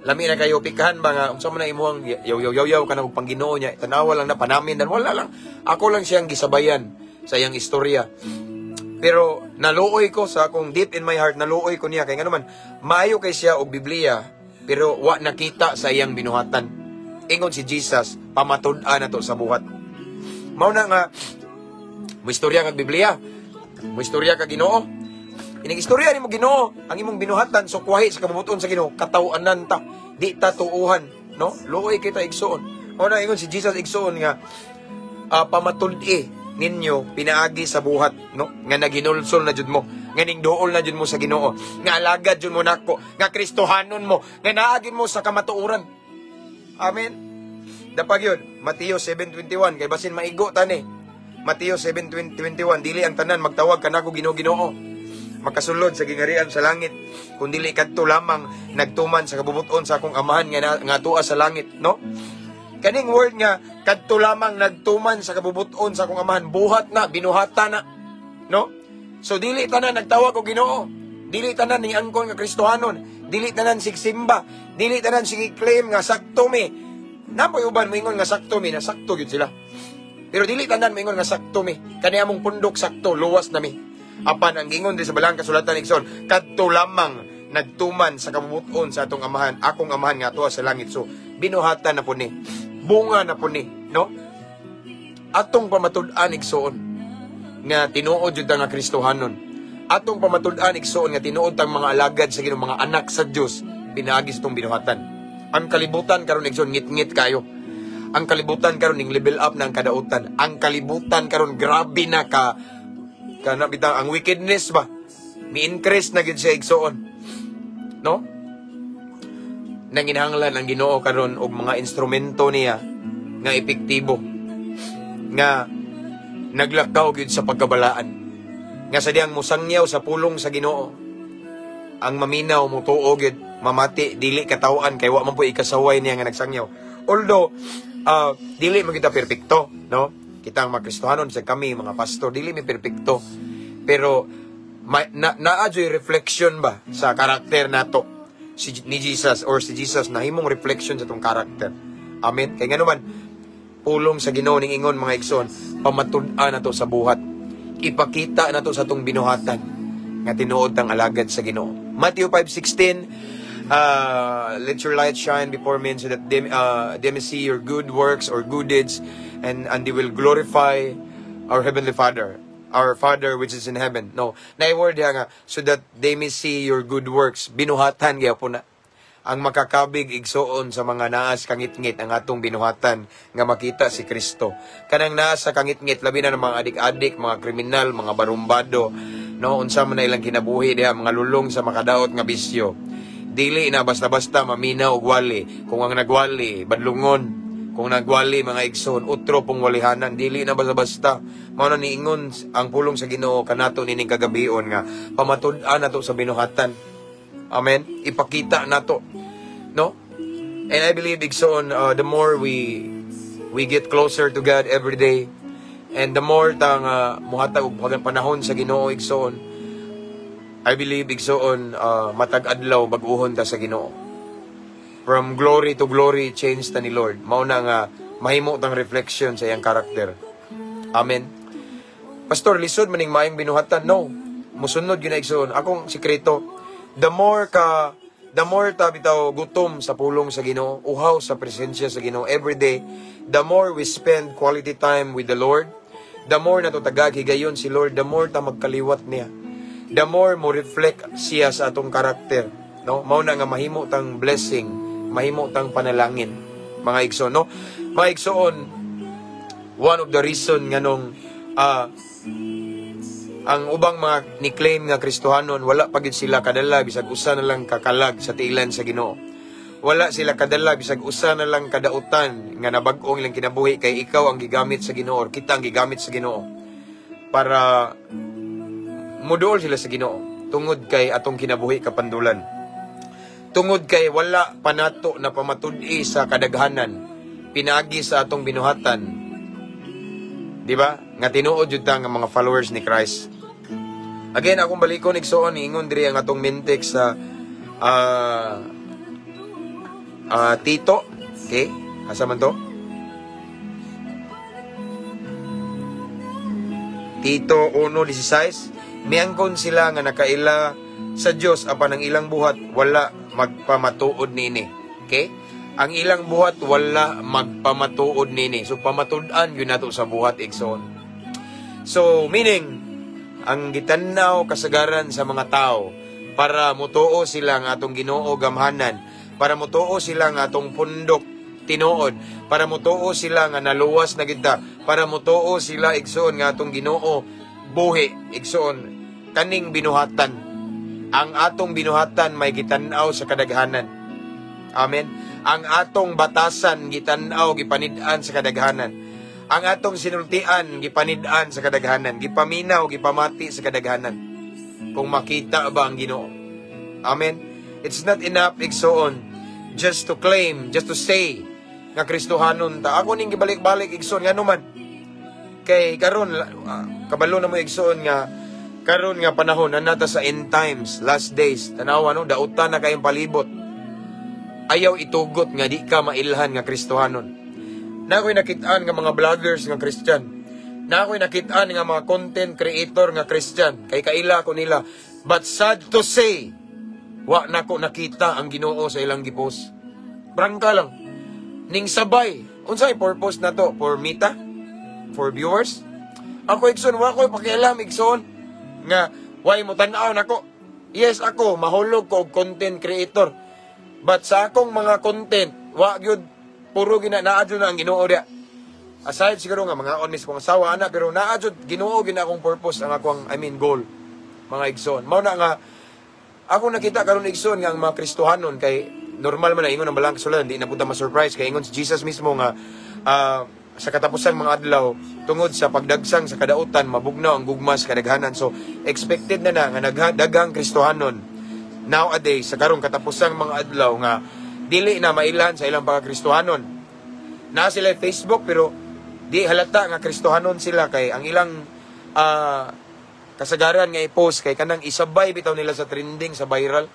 Speaker 1: Lami na kayo pikahan ba nga unsa man na imuhang yaw yaw yaw yaw kana og pang-Ginoo niya. Tanawa lang na panamin dan wala lang. Ako lang siyang gisabayan sa iyang istorya. Pero naluoy ko sa akong deep in my heart, naluoy ko niya kay ngano man maayo kay siya og Biblia pero wa nakita sa iyang binuhatan. Ingon si Jesus, pamatud-an nato sa buhat. Mao na nga mo istorya kag Biblia, mo istorya kag Ginoo. Ining istorya nimo Ginoo, ang imong binuhatan sukwahi sa kabubut-on sa Ginoo, kataw-anan ta, di ta tuuhan, no? Luoy kita, igsoon. Mao na ingon si Jesus, igsoon, nga pamatud-i ninyo pinaagi sa buhat, no? Nga naginulsol na jud mo, nga ningduol na jud mo sa Ginoo, nga alagad jud mo nako, nga Kristohanon mo, nga naagin mo sa kamatuoran. Amen. Dapag yun, Mateo 7:21, kay basin maigo tani. Mateo 7:21, dili ang tanan magtawag kanako "Ginoo, Ginoo" makasulod sa gingarian sa langit, kun dili kadto lamang nagtuman sa kabubuton sa akong Amahan nga nga tuwa sa langit, no? Kaning word nga kadto lamang nagtuman sa kabubuton sa akong Amahan, buhat na, binuhata na, no? So dili tanan nagtawag og Ginoo. Dili tanan ning angkon nga Kristohanon, dili tanan sigsimba, dili tanan sige claim nga sakto mi. Napoy uban moingon nga sakto mi, na sakto gyud sila. Pero dili tanan moingon nga sakto mi. Kani among pundok sakto, luwas na mi. Apan ang gingon di sa balang kasulatan, igsoon, kadto lamang nagtuman sa kabubuton sa atong Amahan, akong Amahan nga tuwa sa langit. So binuhatan na po ni. Bunga na po ni, no? Atong pamatud-an, igsoon, nga tinuod jud ta nga Kristohanon. Atong pamatud-an, igsoon, nga tinuod tang mga alagad sa Ginoo, mga anak sa Dios pinaagi sa itong binuhatan. Ang kalibutan karon, igsoon, ngit-ngit kayo. Ang kalibutan karon ning level up na ang kadautan. Ang kalibutan karon grabe na ka kana bitang ang wickedness ba. Mi-increase na gid siya, igsoon. No? Nanginahanglan ang Ginoo karon og mga instrumento niya nga epektibo nga naglakaw gyud sa pagkabalaan, nga sa diyang musangyaw sa pulong sa Ginoo, ang maminaw mo tuo gyud, mamati, dili katawan kay wa man po ikasaway niya nga nagsangyaw. Although dili man kita perpekto, no? Kita ang mga Kristohanon, sa kami mga pastor, dili mi perpekto, pero naa juy reflection ba sa karakter nato si ni Jesus or si Jesus nahimong reflection sa tong karakter. Amen. Kay ngano man pulong sa Ginoo ning ingon, mga igsoon, pamatud-an nato sa buhat, ipakita nato sa atong binuhatan nga tinuod tang alagad sa Ginoo. Matthew 5:16, "Let your light shine before men so that they may see your good works or good deeds and they will glorify our heavenly Father, our Father which is in heaven." No, na word diha nga "so that they may see your good works," binuhatan gyapon na. Ang makakabig, igsoon, sa mga naas kangitngit, ang atong binuhatan nga makita si Kristo. Kanang naa sa kangitngit, labi na ng mga adik-adik, mga kriminal, mga barumbado, no, unsa man na ilang kinabuhi diha, mga lulong sa makadaot nga bisyo. Dili na basta-basta maminaw og wali. Kung ang nagwali, badlungon. Kung nagwali, mga igsoon, utro pong walihanan, dili na basta-basta. Mao na niingon ang pulong sa Ginoo kanato nining kagabion nga pamatud-an nato sa binuhatan. Amen. Ipakita nato. No? And I believe, igsoon, the more we get closer to God every day and the more tang muhatag og panahon sa Ginoo, igsoon, I believe, igsoon, matag adlaw bag-uhon ta sa Ginoo. From glory to glory, change ta ni Lord. Mao na nga mahimo tang reflection sa iyang karakter. Amen. "Pastor, lisod maning maayong binuhatan." No. Musunod gyud na, igsoon. Akong sikreto, the more ta bitaw gutom sa pulong sa Ginoo, uhaw sa presensya sa Ginoo every day, the more we spend quality time with the Lord, the more nato tagag higayon si Lord, the more ta magkaliwat niya. The more mo reflect siya sa atong karakter, no? Mao na nga mahimo tang blessing, mahimo tang panalangin, mga igsoon, no? Mga igsoon, one of the reason nganong ang ubang mga ni-claim nga Kristohanon, wala pa gid sila kadala bisag usa na lang kakalag sa tiilan sa Ginoo. Wala sila kadala bisag usa na lang kadautan nga nabag-ong ilang kinabuhi kay ikaw ang gigamit sa Ginoo or kita ang gigamit sa Ginoo para muduol sila sa Ginoo tungod kay atong kinabuhi kapandulan. Tungod kay wala pa nato na pamatud-i sa kadaghanan pinaagi sa atong binuhatan. Di ba? Nga tinuod jud ta nga mga followers ni Christ. Again, akong balikon, igsoon, ingon diri ang atong main text sa Tito. Okay? Asa man to? Tito 1:16. Miangkon sila nga nakaila sa Dios apan ang ilang buhat wala magpamatuod niini. Okay? Ang ilang buhat wala magpamatuod niini. So pamatud-an yun nato sa buhat, igsoon. So meaning ang gitan-aw kasagaran sa mga tao para mutuo sila nga atong Ginoo gamhanan, para mutuo sila nga atong pundok tinuod, para mutuo sila nga naluwas na kita, para mutuo sila, igsoon, nga atong Ginoo buhi, igsoon, kaning binuhatan. Ang atong binuhatan may gitan-aw sa kadaghanan. Amen. Ang atong batasan gitan-aw, gipanid-an sa kadaghanan. Ang atong sinultian gipanid-an sa kadaghanan, gipaminaw, gipamati sa kadaghanan. Kung makita ba ang Ginoo. Amen. It's not enough, igsoon, just to claim, just to say nga Kristohanon ta. Ako ning gibalik-balik, igsoon, ngano man kay karon kabalo na mo, igsoon, nga karon nga panahon na nata sa end times, last days. Tanawa, no, dautan na kayong palibot. Ayaw itugot nga di ka mailhan nga Kristohanon. Na ako'y nakitaan nga mga vloggers nga Christian. Na ako'y nakitaan nga mga content creator nga Christian. Kay kaila ko nila. But sad to say, wa na ko nakita ang Ginoo sa ilang gipost. Prangka lang. Ning sabay. Unsay purpose na to? For mita? For viewers? Ako, igsoon, wa ko'y pakialam, igsoon, nga way mo tan-aw nako. Yes, ako mahulog ko og content creator. But sa akong mga content, wa gyud puro gina naa jud na ang Ginoo diya. Aside siguro nga mga on kong asawa ana, pero naa jud Ginoo gina akong purpose, ang akong, I mean, goal, mga igsoon. Mao na nga ako nakita karon, igsoon, nga ang mga Kristohanon, kay normal man na ingon ang balang kasulatan, di na punta ma-surprise kay ingon si Jesus mismo nga sa katapusan mga adlaw, tungod sa pagdagsang sa kadautan, mabugnaw ang gugma sa kadaghanan. So expected na na nga daghang Kristohanon nowadays sa karong katapusang mga adlaw nga dili na mailan sa ilang pagkakristohanon. Na sila Facebook pero di halata nga Kristohanon sila kay ang ilang kasagaran nga i-post kay kanang isabay bitaw nila sa trending, sa viral.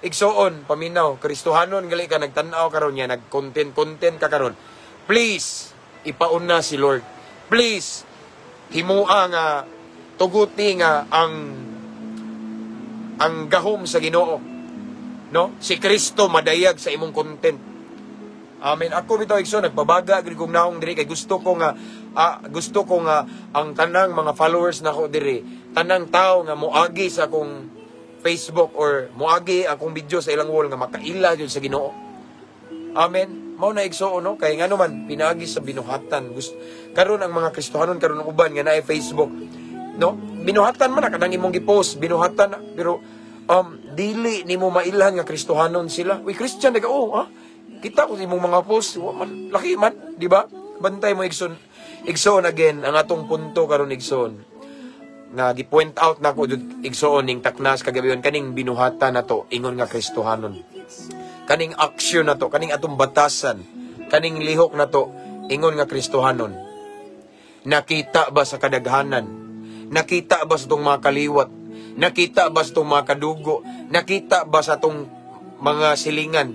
Speaker 1: Igsoon, paminaw, Kristohanon gali ka, nagtan-aw karon niya, nag-content content ka karon. Please, ipauna si Lord. Please, himua nga tuguti nga ang gahom sa Ginoo. No? Si Kristo madayag sa imong content. Amen. Ako bitaw, igsoon, nagpabaga gid kong naong diri kay gusto ko nga ang tanang mga followers nako diri, tanang tao nga moagi sa akong Facebook or moagi akong video sa ilang wall nga makaila jud sa Ginoo. Amen. Mao na, igsoon, no, kay ngano man pinaagi sa binuhatan. Gusto karon ang mga Kristohanon karon uban nga naay Facebook, no? Binuhatan man na kanang imong gipost, binuhatan na, pero dili nimo mailhan nga Kristohanon sila. Uy, Christian ka, oh, ha? Kita ko sa imong mga post, wa man, laki man, di ba? Bantay mo, igsoon. Igsoon, again, ang atong punto karon, igsoon, nga gi-point out nako jud, igsoon, ning taknas kagabi kaning binuhatan nato ingon nga Kristohanon. Kaning action nato, kaning atong batasan, kaning lihok nato ingon nga Kristohanon. Nakita ba sa kadaghanan? Nakita ba sa atong mga kaliwat? Nakita ba sa atong mga kadugo? Nakita ba sa atong mga silingan?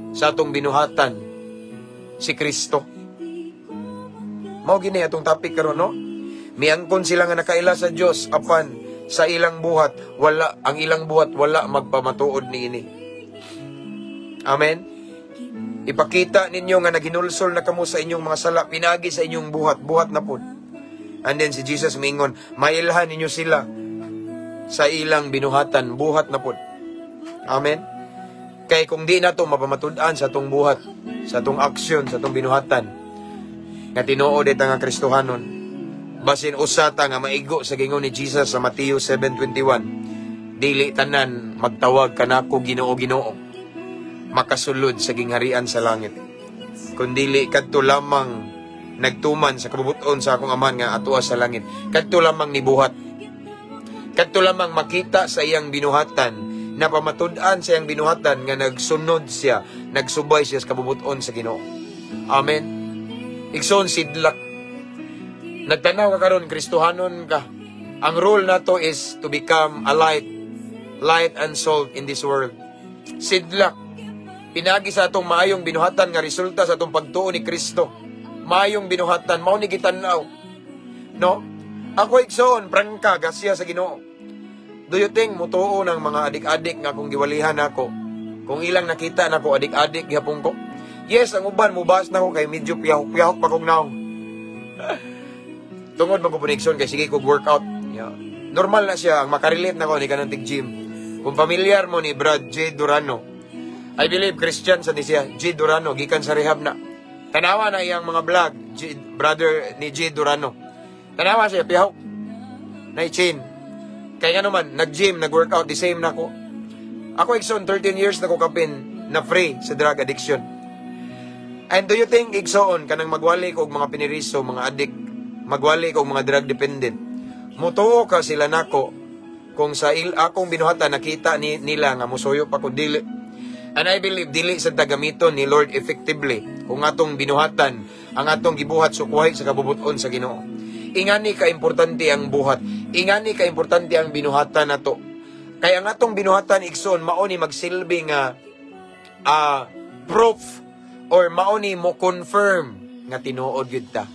Speaker 1: Sa atong binuhatan si Kristo? Mao gini atong topic karon, no? Miangkon sila nga nakaila sa Dios, apan sa ilang buhat wala, ang ilang buhat wala magpamatuod niini. Amen. Ipakita ninyo nga naginulsol na kamo sa inyong mga sala pinagi sa inyong buhat, buhat na pud. And then si Jesus mingon, "Mailhan ninyo sila sa ilang binuhatan," buhat na pud. Amen. Kay kung di nato mapamatud-an sa atong buhat, sa atong aksyon, sa atong binuhatan, nga tinuod ita nga Kristohanon, basin usa ta nga maigo sa gingon ni Jesus sa Mateo 7:21, "Dili tanan magtawag kanako 'Ginoo, Ginoo' makasulod sa gingharian sa langit, kundili kadto lamang nagtuman sa kabubuton sa akong Amahan nga atoa sa langit." Kadto lamang nibuhat. Kadto lamang makita sa iyang binuhatan, na pamatud-an sa iyang binuhatan nga nagsunod siya, nagsubay siya sa kabubuton sa Ginoo. Amen. Igsoon, sidlak. Nagtanaw ka karon, Kristohanon ka. Ang role nato is to become a light, light and salt in this world. Sidlak. Pinagi sa atong maayong binuhatan nga resulta sa atong pagtuo ni Kristo. Maayong binuhatan, mao ni gitan-aw. No? Ako, igsoon, prangka, gasya sa Ginoo. Do you think mutuo ng mga adik-adik nga kung giwalihan ako? Kung ilang nakita nako adik-adik gihapon ko? Yes, ang uban mubas na ko kay medyo piyahok-piyahok pa kong naong. Tungod man ko po, igsoon, kay sige kog workout. Yeah. Normal na siya, ang makarelate na ko ni kanang tig gym. Kung familiar mo ni Brad J. Durano, I believe Christian sa ni siya, J. Durano, gikan sa rehab na. Tanawa na iyang mga vlog, J, brother ni J. Durano. Tanawa siya, piyahok. Na chain. Kaya nga naman, nag-gym, nag-workout, the same na ko. Ako, igsoon, 13 years na ko kapin na free sa drug addiction. And do you think, igsoon, kanang magwali ko og mga piniriso, mga addict, magwali ko og mga drug dependent, mutuo ka sila nako kung sa akong binuhatan nakita ni nila nga musuyo pa ko? Dili. And I believe dili sa gamiton ni Lord effectively kung atong binuhatan, ang atong gibuhat sukwahi sa kabubuton sa Ginoo. Ingani ka importante ang buhat. Ingani ka importante ang binuhatan nato. Kaya ang atong binuhatan, igsoon, mao ni magsilbi nga proof or mao ni mo confirm nga tinuod gyud ta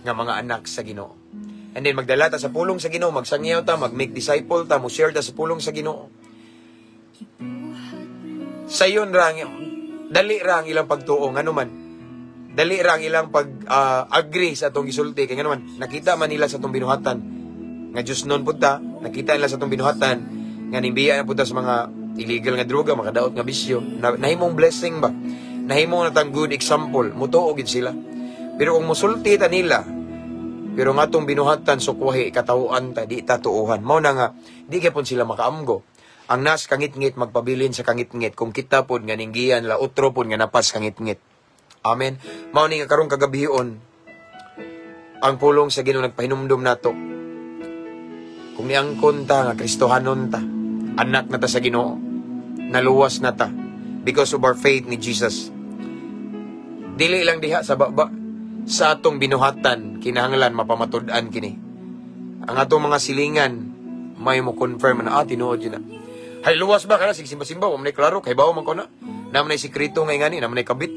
Speaker 1: nga mga anak sa Ginoo. And then magdala ta sa pulong sa Ginoo, magsangyaw ta, mag-make disciple ta, mo share ta sa pulong sa Ginoo. Sayon ra dali ra ang ilang pagtuo, ngano man dali ra ang ilang pag agree sa atong gisulti, kay ngano man nakita man nila sa atong binuhatan nga Diyos nun pud ta, nakita nila sa atong binuhatan nga nimbiya na pud ta sa mga illegal nga droga, makadaot nga bisyo na, nahimong blessing ba, nahimong natang good example, mutuo gid sila. Pero kung musulti ta nila pero nga atong binuhatan sukwahi katawhan ta, di ta tuohan, mao na nga di gyapon sila makaamgo. Ang nas kangitngit magpabilin sa kangitngit kung kita pod nga ninggiyan la utro pod nga napas kangitngit. Amen. Mao ni nga karong kagabion ang pulong sa Ginoo nagpahinumdom nato. Kung niangkon ta nga Kristohanon ta, anak na ta sa Ginoo, naluwas na ta because of our faith ni Jesus. Dili lang diha sa baba, sa atong binuhatan kinahanglan mapamatud-an kini. Ang atong mga silingan may mo confirm na tinuod yun na. Hay luwas ba kana sige simba-simba, wa man nay klaro kay bawo man ko na. Naa man nay sikreto nga ingani, naa man nay kabit.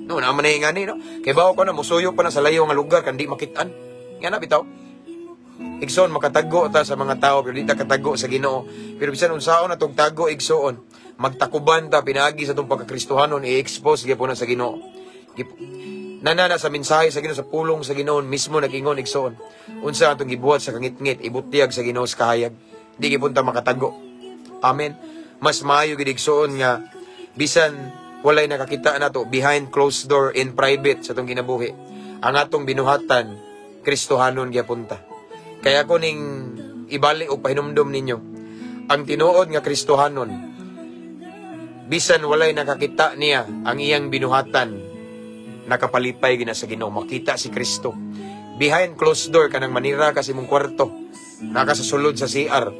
Speaker 1: No, naa man nay ingani, no. Kay bawo ko na musuyo pa na sa layo nga lugar kan di makit-an. Nga na bitaw. Igsoon, makatago ta sa mga tao pero di ta katago sa Ginoo. Pero bisan unsaon atong tago, igsoon, magtakuban ta pinaagi sa atong pagkakristohanon, i-expose gyapon na sa Ginoo. Nanana sa mensahe sa Ginoo, sa pulong sa Ginoo mismo nag-ingon, igsoon. Unsa atong gibuhat sa kangitngit, ibutyag sa Ginoo sa kahayag. Di gyapon ta makatago. Amen. Mas maayo gid, igsoon, nga bisan walay nakakita nato behind closed door, in private sa atong kinabuhi. Ang atong binuhatan, Kristohanon gyapon ta. Kaya ko ning ibali og pahinumdom ninyo. Ang tinuod nga Kristohanon Bisan walay nakakita niya, ang iyang binuhatan nakapalipay gina sa Ginoo. Makita si Kristo. Behind closed door, kanang manira kasi imong kwarto, naka sa sulod sa CR,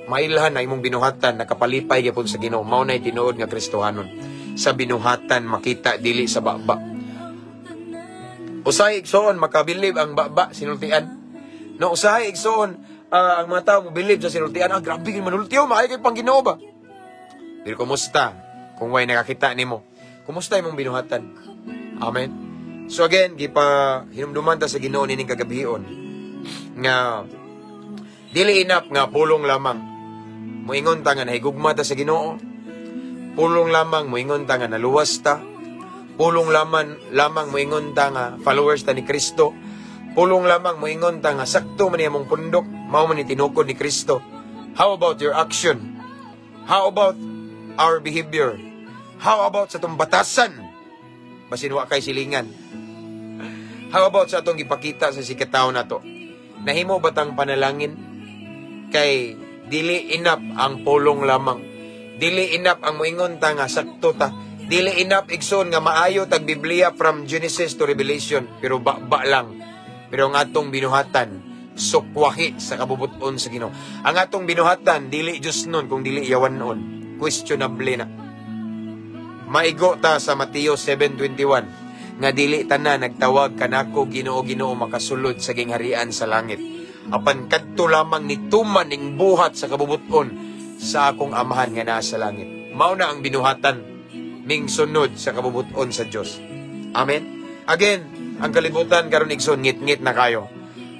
Speaker 1: mailhan na imong binuhatan nakapalipay gyapon sa Ginoo. Mao nay tinuod nga Kristohanon. Sa binuhatan makita, dili sa baba. Usahay, igsoon, makabilib ang baba sinultian. No, usahay, igsoon, ang mga tao mobilib sa sinultian. "Ah, grabe gid manulti, oh, maayo kay pang Ginoo ba?" Pero kumusta kung way nakakita nimo? Kumusta imong binuhatan? Amen. So again, gipa hinumduman ta sa Ginoo nining kagabion nga dili enough nga pulong lamang moingon ta nga nahigugma ta sa Ginoo. Pulong lamang moingon ta nga naluwas ta. Pulong lamang lamang moingon ta nga followers ta ni Kristo. Pulong lamang moingon ta nga sakto man ni among pundok, mao man ni tinukod ni Kristo. How about your action? How about our behavior? How about sa atong batasan? Basin wa kay silingan. How about sa atong gipakita sa sikataw nato? Nahimo ba tang panalangin? Kay dili enough ang pulong lamang. Dili enough ang moingon ta nga sakto ta. Dili enough, igsoon, nga maayo tag Biblia from Genesis to Revelation, pero ba lang. Pero ang atong binuhatan sukwahi sa kabubuton sa Ginoo. Ang atong binuhatan dili Diyos nun kung dili yawan noon. Questionable na. Maigo ta sa Mateo 7:21 nga dili tanan nagtawag kanako "Ginoo, Ginoo" makasulod sa gingharian sa langit. Apan kadto lamang nituman ning buhat sa kabubuton sa akong Amahan nga naa sa langit. Mao na ang binuhatan ming sunod sa kabubuton sa Dios. Amen. Again, ang kalibutan karon, igsoon, ngit-ngit na kayo.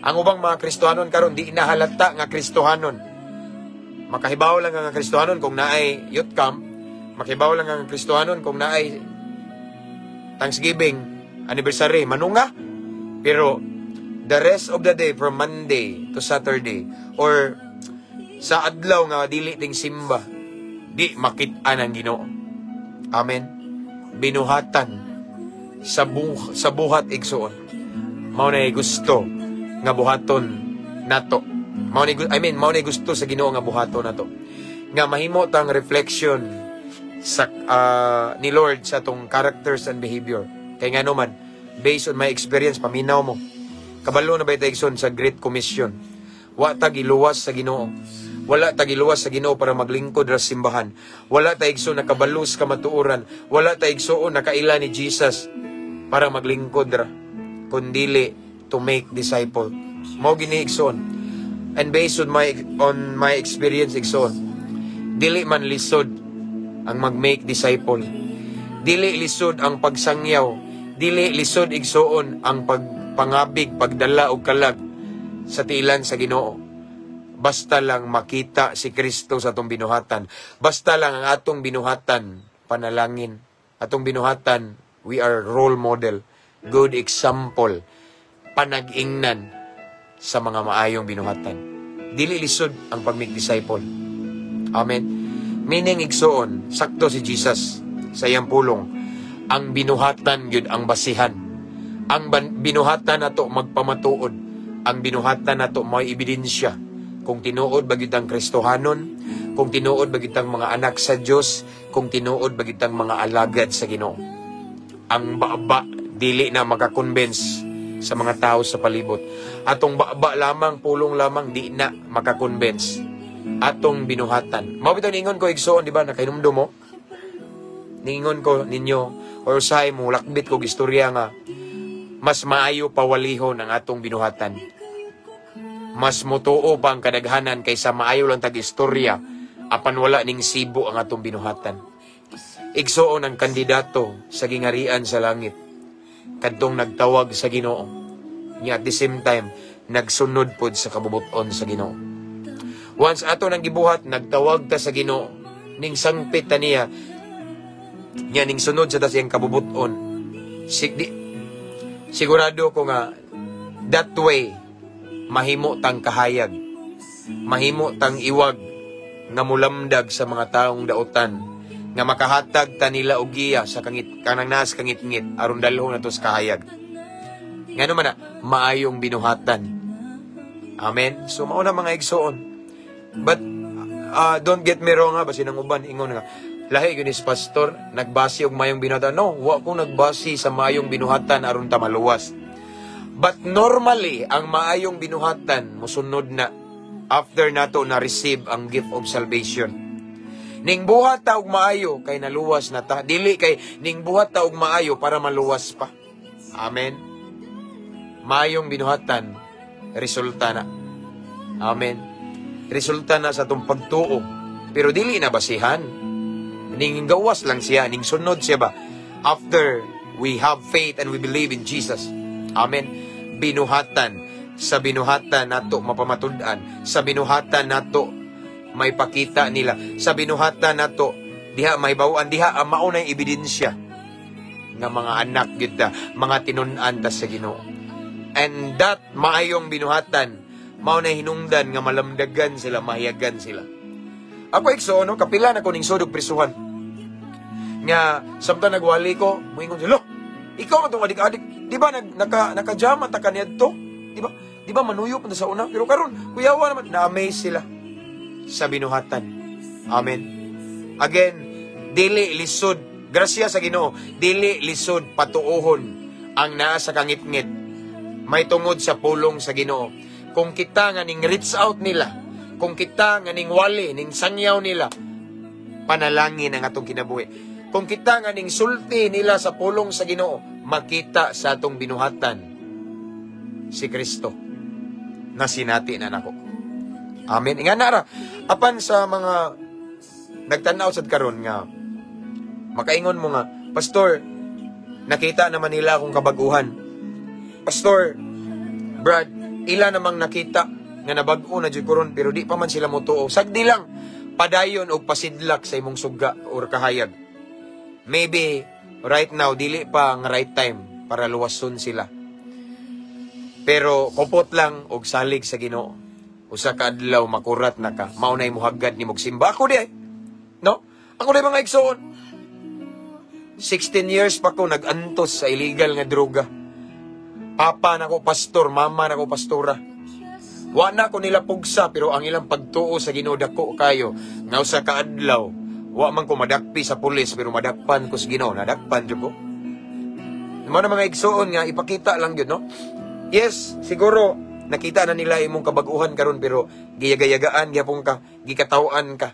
Speaker 1: Ang ubang mga Kristohanon karon di nahalata nga Kristohanon. Makahibaw lang nga Kristohanon kung naay youth camp, makahibaw lang nga Kristohanon kung naay Thanksgiving, anniversary, manunga. Pero the rest of the day, from Monday to Saturday or sa adlaw nga dili ting simba, di makit-an ang Ginoo. Amen. Binuhatan sa buhat, igsoon. Mao na gusto nga buhaton nato. Mao ni, I mean, mao na gusto sa Ginoo nga buhaton nato. Nga mahimo tang reflection sa ni Lord sa atong characters and behavior. Kay ngano man, based on my experience, paminaw mo. Kabalo na ba igsoon sa Great Commission? Wa ta giluwas sa Ginoo. Wala ta giluwas sa Ginoo para maglingkod ra sa simbahan. Wala ta, igsoon, nakabalo sa kamatuoran. Wala ta, igsoon, nakaila ni Jesus para maglingkod ra. Kundili to make disciple. Mao gini, igsoon. And based on my experience, igsoon, dili man lisod ang mag-make disciple. Dili lisod ang pagsangyaw. Dili lisod, igsoon, ang pagpangabig, pagdala og kalag sa tiilan sa Ginoo. Basta lang makita si Kristo sa atong binuhatan. Basta lang ang atong binuhatan, panalangin. Atong binuhatan, we are role model, good example, panag-ingnan sa mga maayong binuhatan. Dili lisod ang pag-make disciple. Amen. Meaning, igsoon, sakto si Jesus sa iyang pulong, ang binuhatan gyud ang basihan. Ang binuhatan nato magpamatuod. Ang binuhatan nato may ebidensya kung tinuod ba gyud ang Kristohanon, kung tinuod ba gyud ang mga anak sa Dios, kung tinuod ba gyud ang mga alagad sa Ginoo. Ang baba dili na makakonvince sa mga tao sa palibot. Atong baba lamang, pulong lamang, di na makakonvince. Atong binuhatan. Mao bitaw ningon ko, igsoon, di ba, nakahinumdum mo? Ningon ko ninyo or usahay mo lakbit ko istorya nga mas maayo pawalihon ang atong binuhatan. Mas mutuo pa ang kadaghanan kaysa maayo lang tag istorya apan wala ning sibo ang atong binuhatan. Igsoon, ang kandidato sa gingarian sa langit kadtong nagtawag sa Ginoo. Nya at the same time nagsunod pod sa kabubuton sa Ginoo. Once ato nang gibuhat, nagtawag ta sa Ginoo, ning sangpit ta niya, nya ning sunod sa ta siyang kabubuton. Sigurado ko nga that way mahimo tang kahayag, mahimo tang iwag nga mulamdag sa mga taong dautan, nga makahatag ta nila og giya sa kangit kanang naas kangitngit aron dalhon nato sa kahayag. Ngano man na maayong binuhatan. Amen. So mao na, mga igsoon. But don't get me wrong ha, basin ang uban ingon nga Lahi gyud ni si pastor, nagbase og mayong binuhatan. No, wa ko nagbase sa mayong binuhatan aron ta maluwas. But normally, ang maayong binuhatan musunod na after nato na receive ang gift of salvation. Ning buhat ta og maayo kay naluwas na ta. Dili kay ning buhat ta og maayo para maluwas pa. Amen. Maayong binuhatan, resulta na. Amen. Resulta na sa atong pagtuo. Pero dili na basihan. Ning gawas lang siya, ning sunod siya ba? After we have faith and we believe in Jesus. Amen. Binuhatan. Sa binuhatan nato mapamatud-an. Sa binuhatan nato may pakita nila. Sa binuhatan nato diha may bawaan diha ang mao na ebidensya nga mga anak gyud ta, mga tinun-an ta sa Ginoo. And that maayong binuhatan, mao na hinungdan nga malamdagan sila, mahiyagan sila. Ako, igsoon, no, kapila na ko ning sudog prisuhan. Nga, samtang nagwali ko, muingon sila, "Ikaw man tong adik-adik, di ba naka-jama ta kaniadto? Di ba? Di ba manuyo pa sa una? Pero karon, kuyawa naman." Na-amaze sila sa binuhatan. Amen. Again, dili lisod, grasya sa Ginoo, dili lisod patuohon ang naa sa kangitngit may tungod sa pulong sa Ginoo. Kung kita nga ning reach out nila, kung kita nga ning wali, ning sangyaw nila, panalangin ang atong kinabuhi. Kung kita nga ning sulti nila sa pulong sa Ginoo, makita sa atong binuhatan si Kristo na sinati na nako. Amen. Nga na ra. Apan sa mga nagtanaw sad karon nga makaingon mo nga, "Pastor, nakita naman nila akong kabaguhan. Pastor, Brad, ila namang nakita nga nabag-o na jud ko ron, pero di pa man sila motuo." Sagdi lang, padayon og pasidlak sa imong suga or kahayag. Maybe right now dili pa ang right time para luwason sila. Pero kupot lang og salig sa Ginoo. Usa ka adlaw makurat na ka, mao nay muhagad ni simba. Ako di ay. No? Ako di, mga igsoon. 16 years pa ko nag-antos sa illegal nga droga. Papa nako pastor, mama nako pastora. Wa na ko nila pugsa, pero ang ilang pagtuo sa Ginoo dako kayo. Nga usa ka adlaw, wa man ko madakpi sa pulis pero madakpan ko sa Ginoo, nadakpan jud ko. Mao na, mga igsoon, nga ipakita lang gyud, no. Yes, siguro nakita na nila imong kabaguhan karon, pero giyagayagaan gihapon ka, gikataw-an ka.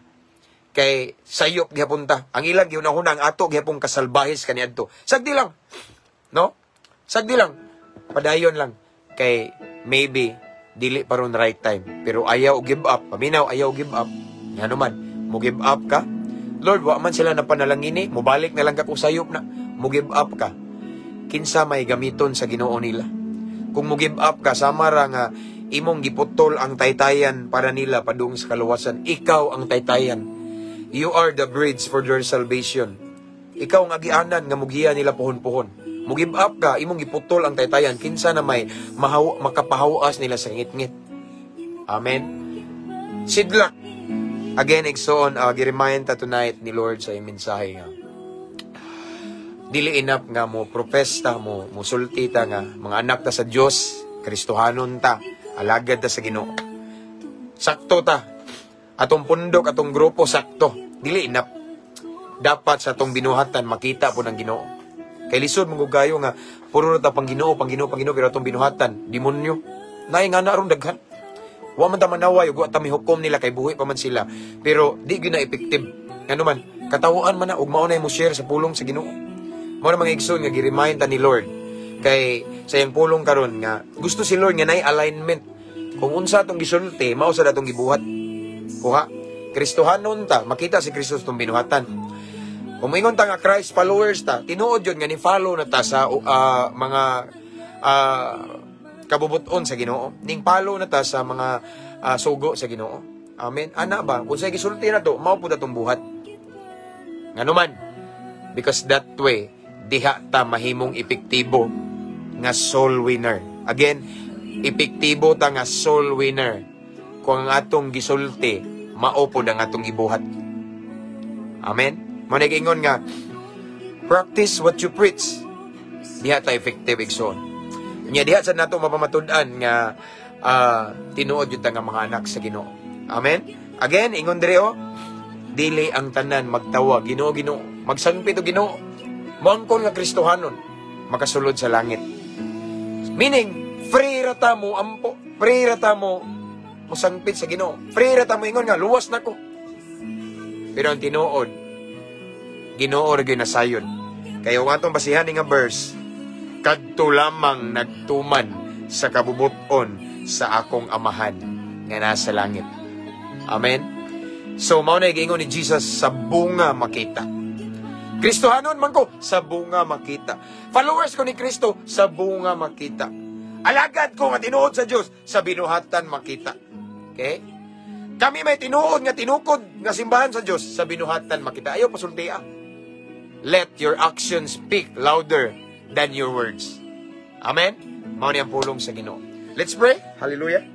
Speaker 1: Kay sayop gihapon ta. Ang ilang gihunahuna ang ato gihapon kasalbahis kaniadto. Sagdi lang. No? Sagdi lang. Padayon lang. Kay maybe dili pa ron right time. Pero ayaw give up. Paminaw, ayaw give up. Nga naman, mo give up ka. "Lord, wa man sila na panalangini. Mubalik na lang ka kung sayop na." Mo give up ka. Kinsa may gamiton sa Ginoo nila? Kung mo give up ka, sama ra nga imong giputol ang taytayan para nila padung sa kaluwasan. Ikaw ang taytayan. You are the bridge for their salvation. Ikaw ang agianan nga mugiya nila puhon-puhon. Mo give up ka, imong giputol ang taytayan. Kinsa na may makapahawas nila sa ngitngit? Amen. Sidlak. Again, igsoon, gi-remind ta tonight ni Lord sa iyang mensahe nga dili enough nga mo profess ta, mo musulti ta nga mga anak ta sa Dios, Kristohanon ta, alagad ta sa Ginoo. Sakto ta. Atong pundok, atong grupo sakto. Dili enough. Dapat sa atong binuhatan makita po ng Ginoo. Kay lisod man gayo nga puro ta pang Ginoo, pang Ginoo, pang Ginoo, pero atong binuhatan demonyo. Naay nga na aron daghan. Wa man ta manaway ug wa ta mihukom nila kay buhi pa man sila. Pero di gyud na effective. Ngano man, katawhan man na ug mao na mo share sa pulong sa Ginoo. Mao na, mga igsoon, nga gi-remind ta ni Lord kay sa iyang pulong karon nga gusto si Lord nga nay alignment. Kung unsa atong gisulti, mao sa atong gibuhat. Kuha. Kristohanon ta, makita si Kristo sa atong binuhatan. Kung moingon ta nga Christ followers ta, tinuod yun nga ni follow na ta sa mga kabubuton sa Ginoo. Ning follow na ta sa mga sugo sa Ginoo. Amen. Ana ba? Kung sa gisulti na to, mao pud atong buhat. Ngano man, because that way, diha ta mahimong epektibo nga soul winner. Again, epektibo ta nga soul winner kung ang atong gisulti, mao pod ang atong gibuhat. Amen. Mao na giingon nga practice what you preach. Diha ta effective, igsoon. Nya diha sa nato mapamatud-an nga tinuod jud ta nga mga anak sa Ginoo. Amen. Again, ingon diri oh, Dili ang tanan magtawag, "Ginoo, Ginoo," magsangpit og Ginoo, moangkon nga Kristohanon, makasulod sa langit. Meaning, free ra ta mo ampo, free ra ta mo mosangpit sa Ginoo. Free ra ta mo ingon nga luwas na ko. Pero ang tinuod, Ginoo ra gyud nasayon. Kaya kung atong basihan nga verse, "Kadto lamang nagtuman sa kabubuton sa akong Amahan nga nasa langit." Amen. So mao na giingon ni Jesus, sa bunga makita. Kristohanon man ko, sa bunga makita. Followers ko ni Kristo, sa bunga makita. Alagad ko nga tinuod sa Dios, sa binuhatan makita. Okay? Kami may tinuod nga tinukod nga simbahan sa Dios, sa binuhatan makita. Ayaw pasultia. Let your actions speak louder than your words. Amen? Mao ni ang pulong sa Ginoo. Let's pray. Hallelujah.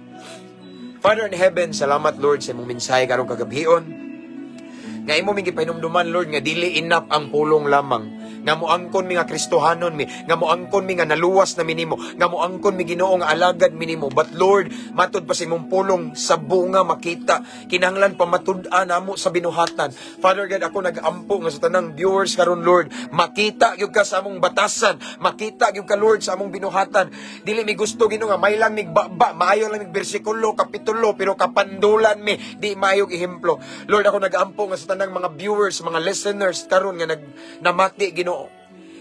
Speaker 1: Father in heaven, salamat, Lord, sa imong mensahe karong kagabhion. Nga imo ming gipahinumduman, Lord, nga dili enough ang pulong lamang. Nga moangkon mi nga Kristohanon mi, nga moangkon mi nga naluwas na mi nimo, nga moangkon mi, Ginoo, nga alagad mi nimo. But Lord, matud pa sa imong pulong, sa bunga makita. Kinahanglan pamatud-an namo sa binuhatan. Father God, ako nag-ampo nga sa tanang viewers karon, Lord, makita gyud ka sa among batasan, makita gyud ka, Lord, sa among binuhatan. Dili mi gusto, Ginoo, nga may lang mig baba, maayo lang mig bersikulo, kapitulo, pero kapandulan mi, di maayog ehemplo. Lord, ako nag-ampo nga sa tanang mga viewers, mga listeners karon nga nag namati, Ginoo,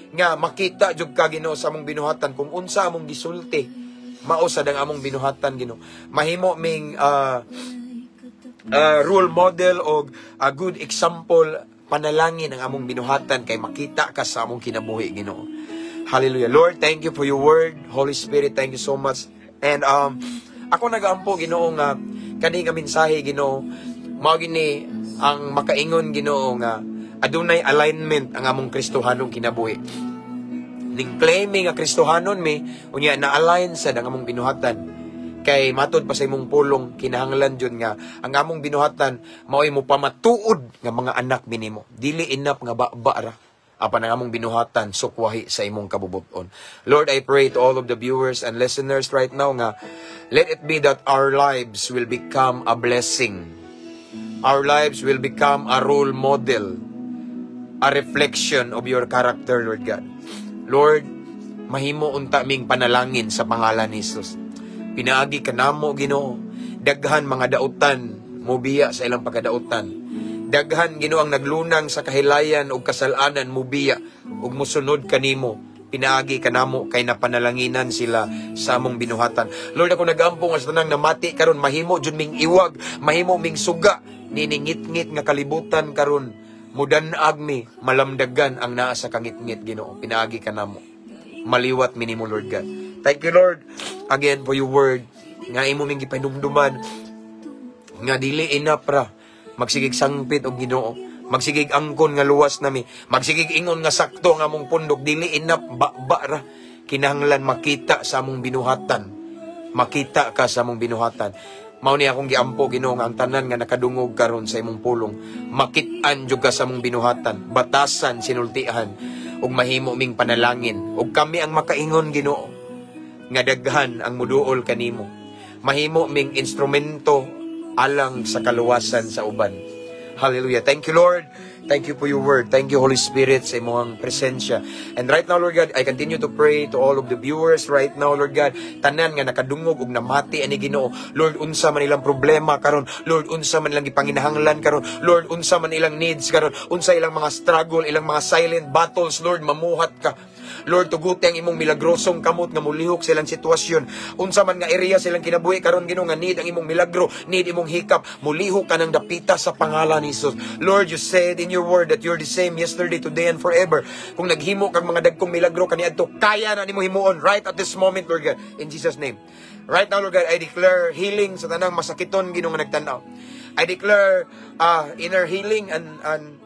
Speaker 1: nga makita jud ka, Ginoo, sa among binuhatan kung unsa among gisulti, mao sad ang among binuhatan, Ginoo. Mahimo ming role model o a good example, panalangin ang among binuhatan kay makita ka sa among kinabuhi, Ginoo. Hallelujah. Lord, thank you for your word. Holy Spirit, thank you so much. And ako nagaampo, Ginoo, nga kani nga mensahe, Ginoo, mao gini ang makaingon, Ginoo, nga adunay alignment ang among Kristohanong kinabuhi. Ning claiming nga Kristohanon mi, unya na-align sad ang among binuhatan. Kay matod pa sa imong pulong, kinahanglan jud nga ang among binuhatan mao'y mo pamatuod nga mga anak minimo. Dili enough nga ba ra apan ang among binuhatan sukwahi sa imong kabubuton. Lord, I pray to all of the viewers and listeners right now nga let it be that our lives will become a blessing. Our lives will become a role model, a reflection of your character, Lord God. Lord, mahimo unta ming panalangin sa pangalan ni Jesus. Pinaagi ka namo, Ginoo. Daghan mga dautan mubiya sa ilang pagkadautan. Daghan, Ginoo, ang naglunang sa kahilayan ug kasalanan mubiya ug musunod kanimo. Pinaagi kanamo kay napanalanginan sila sa among binuhatan. Lord, ako nagampo nga sa tanang namati karon, mahimo jud ming iwag, mahimo ming suga niningit-ngit nga kalibutan karon. Mudanag mi, malamdagan ang naa sa kangitngit, Ginoo. Pinaagi kanamo. Maliwat mi nimo, Lord God. Thank you, Lord, again for your word nga imo ming gipahinumduman nga dili enough ra magsigig sangpit og Ginoo, magsigig angkon nga luwas nami, magsigig ingon nga sakto nga among pundok. Dili enough ba ra, kinahanglan makita sa among binuhatan, makita ka sa among binuhatan. Mao ni akong giampo, Ginoo, nga ang tanan nga nakadungog karon sa imong pulong, makit-an jud ka sa among binuhatan, batasan, sinultihan ug mahimo ming panalangin ug kami ang makaingon, Ginoo, nga daghan ang muduol kanimo. Mahimo ming instrumento alang sa kaluwasan sa uban. Hallelujah. Thank you, Lord. Thank you for your word. Thank you, Holy Spirit, sa imong presensya. And right now, Lord God, I continue to pray to all of the viewers right now, Lord God. Tanan nga nakadungog ug namati ani, Ginoo. Lord, unsa man ilang problema karon. Lord, unsa man ilang gipanginahanglan karon. Lord, unsa man ilang needs karon. Unsa ilang mga struggle, ilang mga silent battles, Lord, mamuhat ka. Lord, tuguti ang imong milagrosong kamot nga mulihok sa ilang sitwasyon. Unsa man nga area silang kinabuhi karon, Ginoo, nga need ang imong milagro, need imong hikap, mulihok ka ng dapita sa pangalan ni Jesus. Lord, you said in your word that you're the same yesterday, today, and forever. Kung naghimo kag mga dagkong milagro kaniadto, kaya na nimo himuon right at this moment, Lord God, in Jesus' name. Right now, Lord God, I declare healing sa tanang masakiton, Ginoo, nga nagtan-aw. I declare inner healing and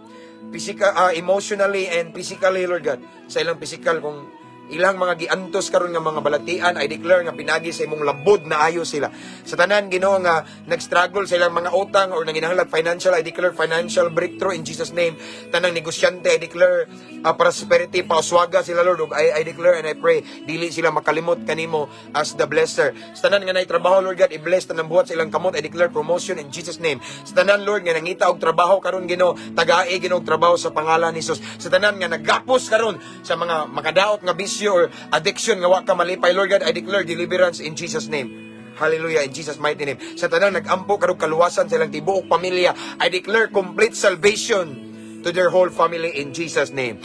Speaker 1: physical, emotionally and physically, Lord God. Sa ilang physical, kung Ilang mga giantos karon nga mga balatian, I declare nga pinagi sa imong labod na ayo sila. Sa tanan, Ginoo, nga nag-struggle sa ilang mga utang or nanginahanglag financial, I declare financial breakthrough in Jesus' name. Tanang negosyante, I declare prosperity, pauswaga sila, Lord. Ug I declare and I pray dili sila makalimot kanimo as the blesser. Sa tanan nga nay trabaho, Lord God, i-bless tanang buhat sa ilang kamot. I declare promotion in Jesus' name. Sa tanan, Lord, nga nangita og trabaho karon, Ginoo, tagai, Ginoo, og trabaho sa pangalan ni Jesus. Sa tanan nga nagapos karon sa mga makadaot nga bisyo or addiction nga wa ka malipay, Lord God, I declare deliverance in Jesus' name. Hallelujah, in Jesus' mighty name. Sa tanan nag-ampo karon kaluwasan sa ilang tibuok pamilya, I declare complete salvation to their whole family in Jesus' name.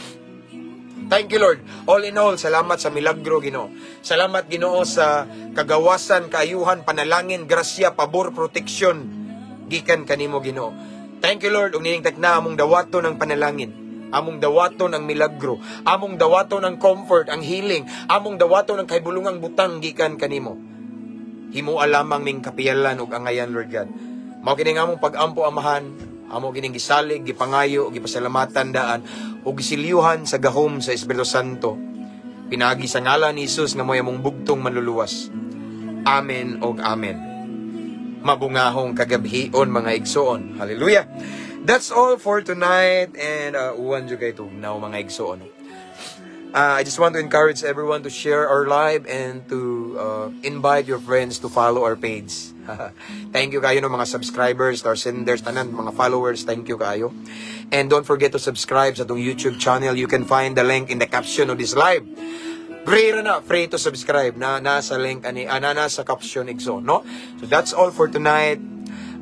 Speaker 1: Thank you, Lord. All in all, salamat sa milagro, Ginoo. Salamat, Ginoo, sa kagawasan, kaayuhan, panalangin, grasya, pabor, protection gikan kanimo, Ginoo. Thank you, Lord. Ug nining takna, among dawaton ang panalangin. Among dawaton ang milagro. Among dawaton ang comfort, ang healing. Among dawaton ang kahibulungang butang gikan kanimo. Himoa lamang ming kapiyalan ug angayan, Lord God. Mao kini nga among pag-ampo, Amahan, amo kining gisalig, gipangayo, gipasalamatan daan ug gisilyuhan sa gahom sa Espiritu Santo. Pinaagi sa ngalan ni Jesus nga mo'y among bugtong manluluwas. Amen og amen. Mabungahong kagabhion, mga igsoon. Hallelujah. That's all for tonight and uwan jud kay tugnaw, mga igsoon. I just want to encourage everyone to share our live and to invite your friends to follow our page. Thank you kayo no mga subscribers, our senders, tanan mga followers, thank you kayo. And don't forget to subscribe sa atong YouTube channel. You can find the link in the caption of this live. Free ra na, free to subscribe na nasa link ani na nasa caption, igsoon, no? So that's all for tonight.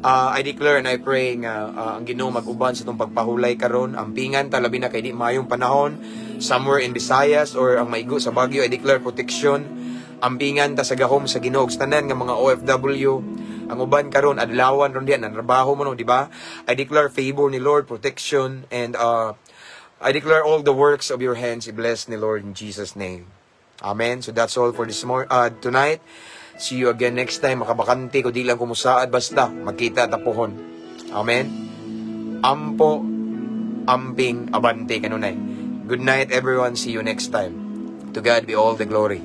Speaker 1: I declare and I pray nga ang Ginoo mag-uban sa atong pagpahulay karon. Ampingan ta, labi na kay di maayong panahon somewhere in Visayas or ang maigo sa Baguio. I declare protection. Ampingan ta sa gahom sa Ginoo. Sa tanan nga mga OFW, ang uban karon adlawan ron diyan trabaho mo, no, di ba? I declare favor ni Lord, protection, and I declare all the works of your hands i-bless ni Lord in Jesus' name. Amen. So that's all for this tonight. See you again next time. Makabakante ko, di lang kumusaad, basta magkita ta pohon. Amen. Ampo, amping, abante kanunay. Good night, everyone. See you next time. To God be all the glory.